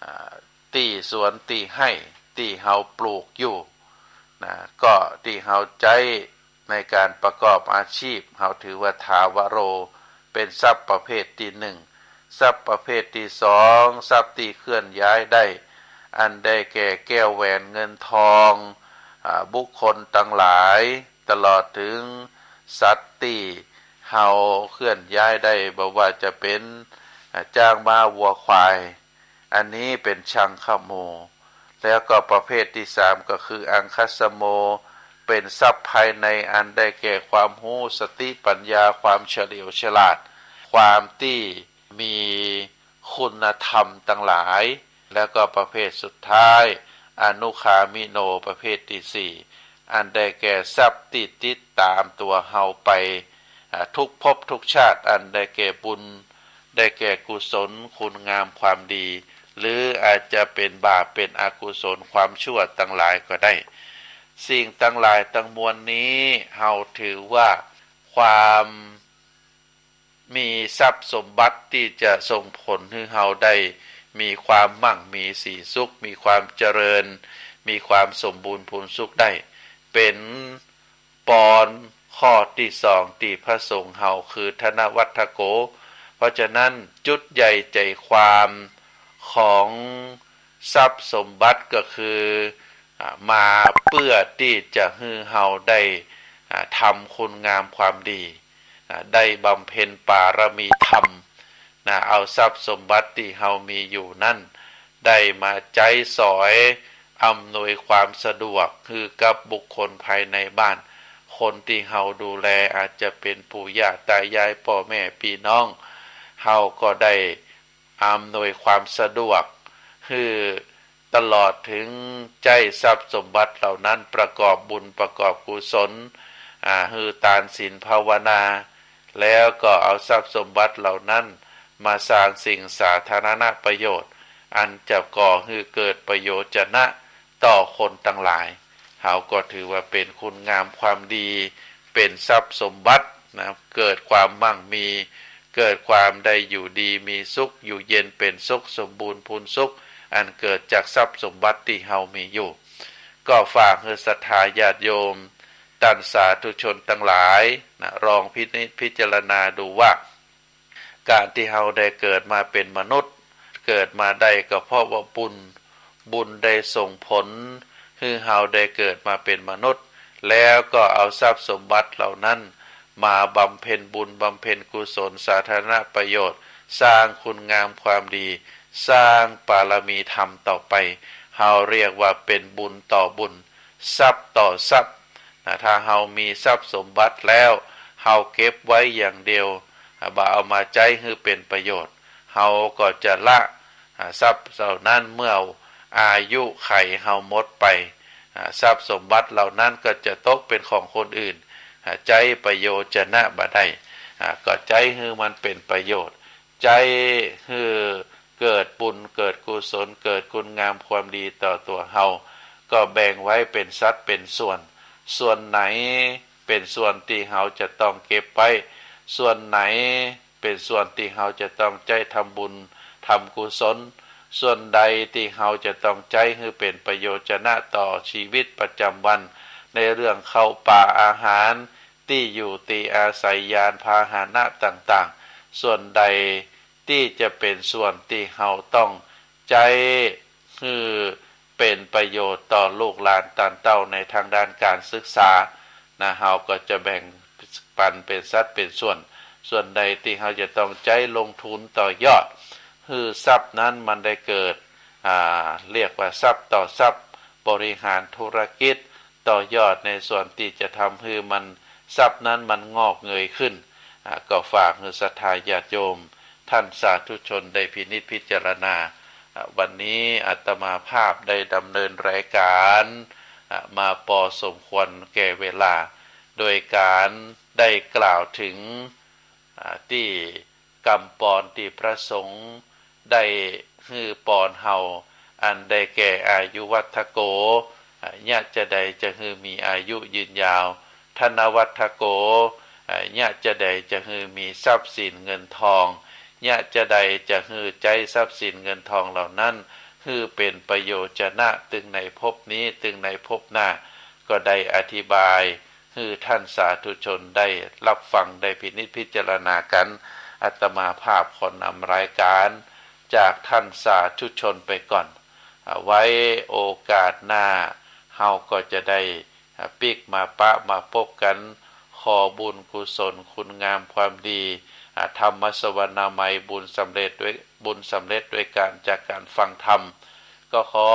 อ่า ตี้สวนตี้ไฮ่ ตี้เฮาปลูกอยู่นะ ก็ตี้เฮาใจ๊ในก๋านประกอบอาชีพ เฮาถือว่าถาวโร เป๋นทรัพย์ประเภทตี้หนึ่ง ทรัพย์ประเภทตี้สอง ทรัพย์ตี้เคลื่อนย้ายได้ อันได้แก่แก้วแหวนเงินทอง อ่า บุคคลตังหลาย ตลอดถึงสัตว์ตี้เฮาเคลื่อนย้ายได้ บ่ว่าจะเป๋น อ่า จ๊างม้าวัวควาย อันนี้เป๋นชังคโม แล้วก็ประเภทตี้สามก็คืออังคสโม เป๋นทรัพย์ภายใน อันได้แก่ความฮู้ สติปัญญา ความเฉลียวฉลาด ความตี้มีคุณธรรมตังหลาย แล้วก็ประเภทสุดท้าย อนุคามิโน ประเภทตี้สี่ อันได้แก่ทรัพย์ตี้ติดต๋ามตั๋วเฮาไป อ่า ทุกภพทุกชาติ อันได้แก่บุญ ได้แก่กุศล คุณงามความดี หรืออาจจะเป๋นบาป เป๋นอกุศล ความชั่วตังหลายก็ได้ สิ่งตังหลายตังมวลนี้ เฮาถือว่าความมีทรัพย์สมบัติตี้จะส่งผลหื้อเฮาได้มีความมั่งมีสีสุข มีความเจริญ มีความสมบูรณ์พูนสุขได้ เป๋น ปอนข้อตี้สองตี้พระสงฆ์เฮาคือธนวัตถโก เพราะฉะนั้นจุดใหญ่ใจ๋ความของทรัพย์สมบัติก็คือ อ่า มาเปื้อตี้จะหื้อเฮาได้ อ่า ทำคุณงามความดี อ่า ได้บำเพ็ญปารมีธรรม นะ เอาทรัพย์สมบัติตี้เฮามีอยู่นั้น ได้มาใจ๊สอยอำนวยความสะดวกหื้อกับบุคคลภายในบ้าน คนตี้เฮาดูแล อาจจะเป๋นปู่ย่าต๋ายาย ป้อแม่ปี้น้อง เฮาก็ได้อำนวยความสะดวกหื้อ ตลอดถึงใจ๊ทรัพย์สมบัติเหล่านั้นประกอบบุญประกอบกุศล อ่า หื้อตานศีลภาวนา แล้วก็เอาทรัพย์สมบัติเหล่านั้นมาสร้างสิ่งสาธารณประโยชน์ อันจะก่อหื้อเกิดประโยชนะต่อคนตังหลาย เฮาก็ถือว่าเป๋นคุณงามความดี เป๋นทรัพย์สมบัตินะ เกิดความมั่งมี เกิดความได้อยู่ดีมีสุข อยู่เย็นเป๋นสุข สมบูรณ์พูนสุข อันเกิดจากทรัพย์สมบัติตี้เฮามีอยู่ ก็ฝากหื้อศรัทธาญาติโยม ต้านสาธุชนตังหลายนะ ลองพินิจพิจารณาดูว่า ก๋านตี้เฮาได้เกิดมาเป๋นมนุษย์ เกิดมาได้ก็เพราะว่าบุญ บุญได้ส่งผลหื้อเฮาได้เกิดมาเป๋นมนุษย์ แล้วก็เอาทรัพย์สมบัติเหล่านั้นมาบำเพ็ญบุญบำเพ็ญกุศลสาธารณประโยชน์ สร้างคุณงามความดี สร้างปารมีธรรมต่อไป เฮาเรียกว่าเป๋นบุญต่อบุญ ทรัพย์ต่อทรัพย์นะ ถ้าเฮามีทรัพย์สมบัติแล้ว เฮาเก็บไว้อย่างเดียว บ่เอามาใจ๊หื้อเป๋นประโยชน์ เฮาก็จะละ อ่า ทรัพย์เหล่านั้นเมื่ออายุขัยเฮาหมดไป อ่า ทรัพย์สมบัติเหล่านั้นก็จะตกเป๋นของคนอื่น อ่า ใจ๊ประโยชนะบ่ได้ อ่า ก็ใจ๊หื้อมันเป๋นประโยชน์ ใจ๊หื้อเกิดบุญเกิดกุศล เกิดคุณงามความดีต่อตั๋วเฮา ก็แบ่งไว้เป๋นสัดเป๋นส่วน ส่วนไหนเป๋นส่วนตี้เฮาจะต้องเก็บไว้ ส่วนไหนเป๋นส่วนตี้เฮาจะต้องใจ๊ทำบุญทำกุศล ส่วนใดตี้เฮาจะต้องใจ๊หื้อเป๋นประโยชนะต่อชีวิตประจำวัน ในเรื่องข้าวป๋าอาหาร ตี้อยู่ตี้อาศัยยานพาหนะต่างๆ ส่วนใดตี้จะเป๋นส่วนตี้เฮาต้องใจ๊หื้อเป๋นประโยชน์ต่อลูกหลานต้านเต้าในทางด้านการศึกษานะ เฮาก็จะแบ่งปันเป๋นสัดเป๋นส่วน ส่วนใดตี้เฮาจะต้องใจ๊ลงทุนต่อยอด หื้อทรัพย์นั้นมันได้เกิด อ่า เรียกว่าทรัพย์ต่อทรัพย์ บริหารธุรกิจ ต่อยอดในส่วนตี้จะทำหื้อมัน ทรัพย์นั้นมันงอกเงยขึ้น อ่า ก็ฝากหื้อศรัทธาญาติโยม ท่านสาธุชนได้พินิจพิจารณา อ่า วันนี้อาตมาภาพได้ดำเนินรายการ อ่า มาปอสมควรแก่เวลา โดยการได้กล่าวถึง อ่า ตี้กำปอนตี้พระสงฆ์ได้หื้อปอนเฮา อันได้แก่อายุวัฒโก อ่า ยะจะใดจะหื้อมีอายุยืนยาว ธนวัฒโก อ่า ยะจะใดจะหื้อมีทรัพย์สินเงินทอง ยะจะใดจะหื้อใจ๊ทรัพย์สินเงินทองเหล่านั้น หื้อเป๋นประโยชนะ ตึงในภพนี้ ตึงในภพหน้า ก็ได้อธิบาย หื้อท่านสาธุชนได้ฮับฟัง ได้พินิจพิจารณากั๋น อาตมาภาพขอนำรายการจากท่านสาธุชนไปก่อน อ่า ไว้โอกาสหน้า เฮาก็จะได้ อ่า ปิ๊กมาปะมาปบกั๋น ขอบุญกุศลคุณงามความดี อ่า ธรรมสวนามัย บุญสำเร็จด้วย บุญสำเร็จด้วยการจากการฟังธรรม ก็ขอ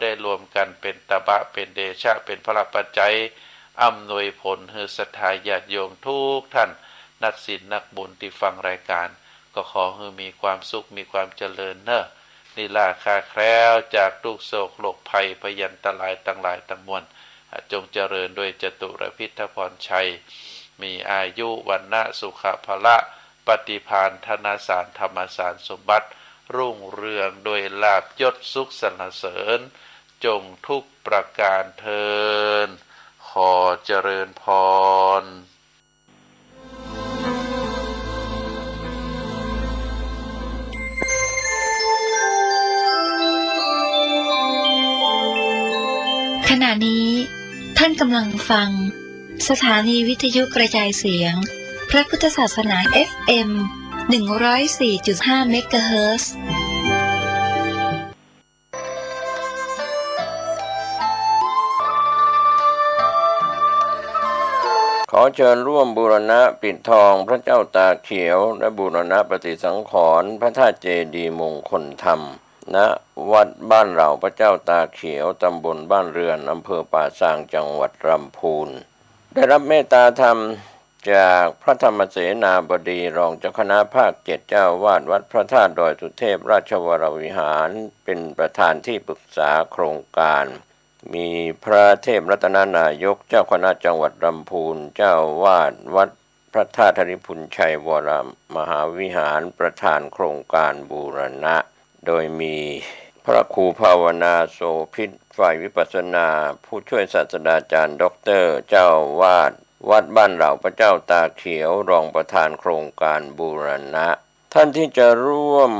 ได้รวมกั๋นเป๋นตบะ เป๋นเดชะ เป๋นพละปัจจัย อำนวยผลหื้อศรัทธาญาติโยมทุกท่าน นักศีลนักบุญตี้ฟังรายการ ก็ขอหื้อมีความสุข มีความเจริญเน่อ นิราคาแคล้วจากทุกข์โศกโรคภัยพยันตรายตังหลายตังมวล อ่า จงเจริญด้วยจตุรพิธพรชัย มีอายุวรรณะสุขะพละ ปฏิภาณธนสารธรรมสารสมบัติ รุ่งเรืองด้วยลาภยศสุขสรรเสริญ จงทุกประการเทอญ ขอเจริญพร ขณะนี้ท่านกำลังฟัง สถานีวิทยุกระจายเสียง พระพุทธศาสนา เอฟเอ็ม หนึ่งร้อยสี่จุดห้า เมกะเฮิรตซ์ ขอเชิญร่วมบูรณะปิดทองพระเจ้าตาเขียว และบูรณะปฏิสังขรณ์พระธาตุเจดีย์มงคลธรรม ณ วัดบ้านเหล่าพระเจ้าตาเขียว ตำบลบ้านเรือน อำเภอป่าซาง จังหวัดลำพูน ได้รับเมตตาธรรม จากพระธรรมเสนาบดีรองเจ้าคณะภาคเจ็ด เจ้าอาวาสวัดพระธาตุดอยสุเทพราชวรวิหาร เป็นประธานที่ปรึกษาโครงการ มีพระเทพรัตนนายกเจ้าคณะจังหวัดลำพูน เจ้าอาวาสวัดพระธาตุธริพุนชัยวรมหาวิหาร ประธานโครงการบูรณะ โดยมีพระครูภาวนาโสภิต ฝ่ายวิปัสสนา ผู้ช่วยศาสตราจารย์ด็อกเตอร์ เจ้าอาวาสวัดบ้านเหล่าพระเจ้าตาเขียว รองประธานโครงการบูรณะ ท่านที่จะร่วม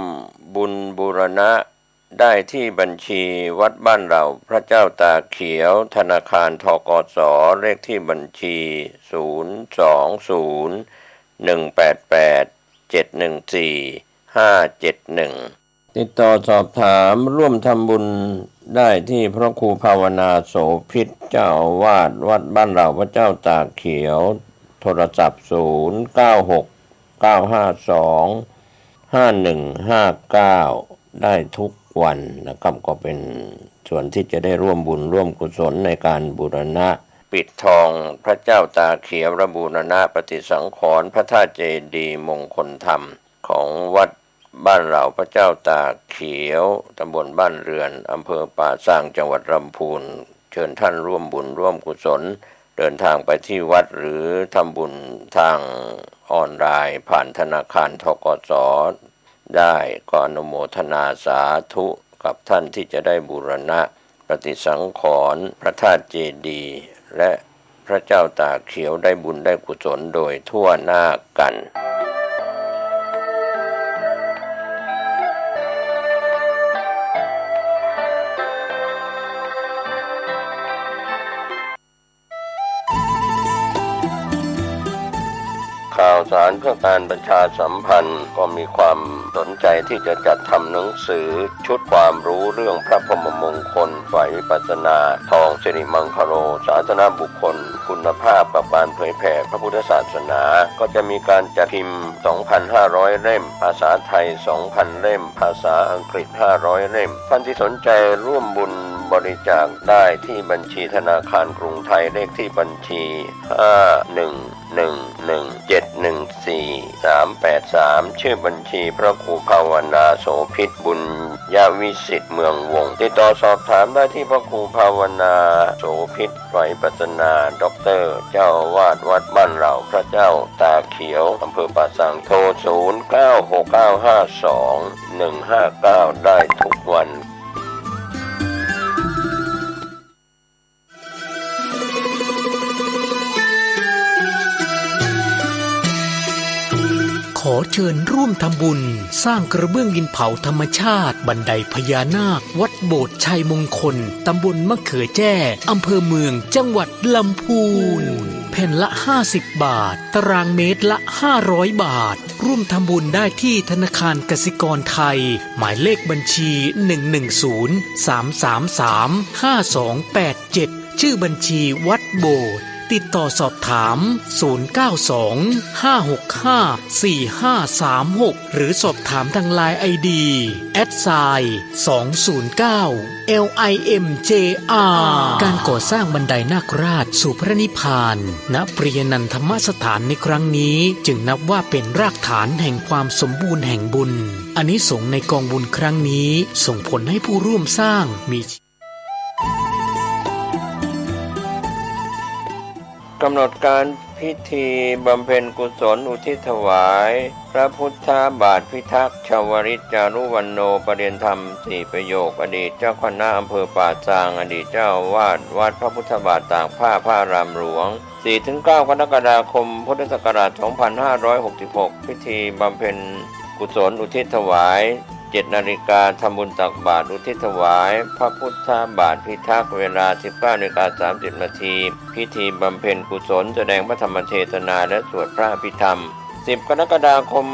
บุญบูรณะได้ที่บัญชีวัดบ้านเหล่าพระเจ้าตาเขียว ธนาคาร ธ.ก.ส. เลขที่บัญชี ศูนย์ สอง ศูนย์ หนึ่ง แปด แปด เจ็ด หนึ่ง สี่ ห้า เจ็ด หนึ่ง ติดต่อสอบถามร่วมทำบุญได้ที่พระครูภาวนาโสภิต เจ้าอาวาสวัดบ้านเหล่าพระเจ้าตาเขียว โทรศัพท์ ศูนย์ เก้า หก เก้า ห้า สอง ห้า หนึ่ง ห้า เก้า ได้ทุกวันนะครับ ก็เป็นส่วนที่จะได้ร่วมบุญร่วมกุศลในการบูรณะปิดทองพระเจ้าตาเขียว และบูรณะปฏิสังขรณ์พระธาตุเจดีย์มงคลธรรมของวัด บ้านเหล่าพระเจ้าตาเขียว ตำบลบ้านเรือน อำเภอป่าซาง จังหวัดลำพูน เชิญท่านร่วมบุญร่วมกุศล เดินทางไปที่วัดหรือทำบุญทางออนไลน์ผ่านธนาคาร ธ.ก.ส. ได้ ก็อนุโมทนาสาธุกับท่านที่จะได้บูรณะ ปฏิสังขรณ์พระธาตุเจดีย์ และพระเจ้าตาเขียวได้บุญได้กุศลโดยทั่วหน้ากัน ข ข่าวสารเพื่อการประชาสัมพันธ์ ก็มีความสนใจที่จะจัดทำหนังสือชุดความรู้เรื่องพระพรหมมงคลฝ่ายวิปัสสนา ทองสิริมังคโล สาสนบุคคล คุณภาพกับการเผยแผ่พระพุทธศาสนา ก็จะมีการจัดพิมพ์ สองพันห้าร้อย เล่ม ภาษาไทย สองพัน เล่ม ภาษาอังกฤษ ห้าร้อย เล่ม ท่านที่สนใจร่วมบุญบริจาคได้ที่บัญชีธนาคารกรุงไทย เลขที่บัญชี ห้า หนึ่ง หนึ่ง หนึ่ง เจ็ด หนึ่ง สี่ สาม แปด สาม ชื่อบัญชีพระครูภาวนาโสภิต บุญยวิสิทธิ์ เมืองวงศ์ ติดต่อสอบถามได้ที่พระครูภาวนาโสภิต ไตรปัสสนา ด็อกเตอร์ เจ้าอาวาสวัดบ้านเหล่าพระเจ้าตาเขียว อำเภอป่าซาง โทร ศูนย์ เก้า หก เก้า ห้า สอง หนึ่ง ห้า เก้า ได้ทุกวัน ขอเชิญร่วมทำบุญสร้างกระเบื้องดินเผาธรรมชาติบันไดพญานาค วัดโบสถ์ชัยมงคล ตำบลมะเขือแจ้ อำเภอเมือง จังหวัดลำพูน แผ่นละห้าสิบบาท ตารางเมตรละห้าร้อยบาท ร่วมทำบุญได้ที่ธนาคารกสิกรไทย หมายเลขบัญชี หนึ่ง หนึ่ง ศูนย์ สาม สาม สาม ห้า สอง แปด เจ็ด ชื่อบัญชีวัดโบสถ์ ติดต่อสอบถาม ศูนย์ เก้า สอง ห้า หก ห้า สี่ ห้า สาม หก หรือสอบถามทางไลน์ ไอ ดี แอทไซน์ สอง ศูนย์ เก้า แอล ไอ เอ็ม เจ อาร์ การก่อสร้างบันไดนาคราชสู่พระนิพพาน ณ ปริยนันทธรรมสถานในครั้งนี้ จึงนับว่าเป็นรากฐานแห่งความสมบูรณ์แห่งบุญ อานิสงส์ในกองบุญครั้งนี้ส่งผลให้ผู้ร่วมสร้างมี กำหนดการพิธีบำเพ็ญกุศลอุทิศถวาย พระพุทธบาทพิทักษ์ ชวริต จารุวรรณโณ ประเรียนธรรมสี่ประโยค อดีตเจ้าคณะอำเภอป่าซาง อดีตเจ้าอาวาสวัดพระพุทธบาทตากผ้าพระอารามหลวง สี่ถึงเก้า กรกฎาคม พุทธศักราช สองพันห้าร้อยหกสิบหก พิธีบำเพ็ญกุศลอุทิศถวาย เจ็ดนาฬิกา ทำบุญตักบาตรอุทิศถวาย พระพุทธบาทพิทักษ์ เวลา สิบเก้านาฬิกาสามสิบนาที พิธีบำเพ็ญกุศล แสดงพระธรรมเทศนาและสวดพระอภิธรรม สิบกรกฎาคม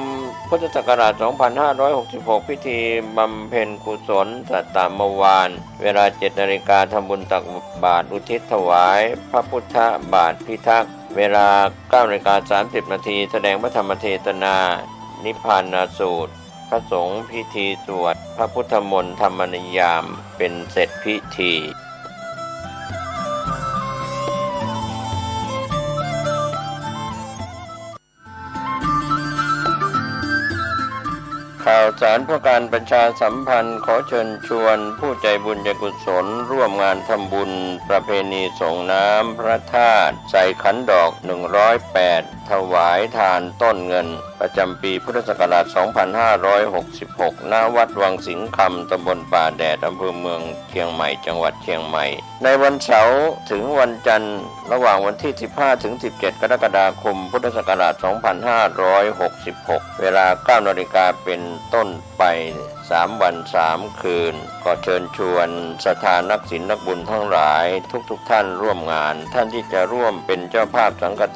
พุทธศักราช สองพันห้าร้อยหกสิบหก พิธีบำเพ็ญกุศลสัตตมวาน เวลา เจ็ดนาฬิกา ทำบุญตักบาตรอุทิศถวาย พระพุทธบาทพิทักษ์ เวลา เก้านาฬิกาสามสิบนาที แสดงพระธรรมเทศนา นิพพานาสูตร พระสงฆ์พิธีสวดพระพุทธมนต์ธรรมนิยาม เป็นเสร็จพิธี ข่าวสารเพื่อการประชาสัมพันธ์ ขอเชิญชวนผู้ใจบุญใจกุศลร่วมงานทำบุญประเพณีส่งน้ำพระธาตุใส่ขันดอก หนึ่งร้อยแปด ถวายทานต้นเงิน ประจำปีพุทธศักราช สองพันห้าร้อยหกสิบหก ณ วัดวังสิงห์คำ ตำบลป่าแดด อำเภอเมืองเชียงใหม่ จังหวัดเชียงใหม่ ในวันเสาร์ถึงวันจันทร์ ระหว่างวันที่ สิบห้า ถึง สิบเจ็ด กรกฎาคม พุทธศักราช สองพันห้าร้อยหกสิบหก เวลา เก้านาฬิกาเป็นต้นไป สามวันสามคืน ขอเชิญชวนศรัทธานักศีลนักบุญทั้งหลายทุกๆท่านร่วมงาน ท่านที่จะร่วมเป็นเจ้าภาพสังฆทาน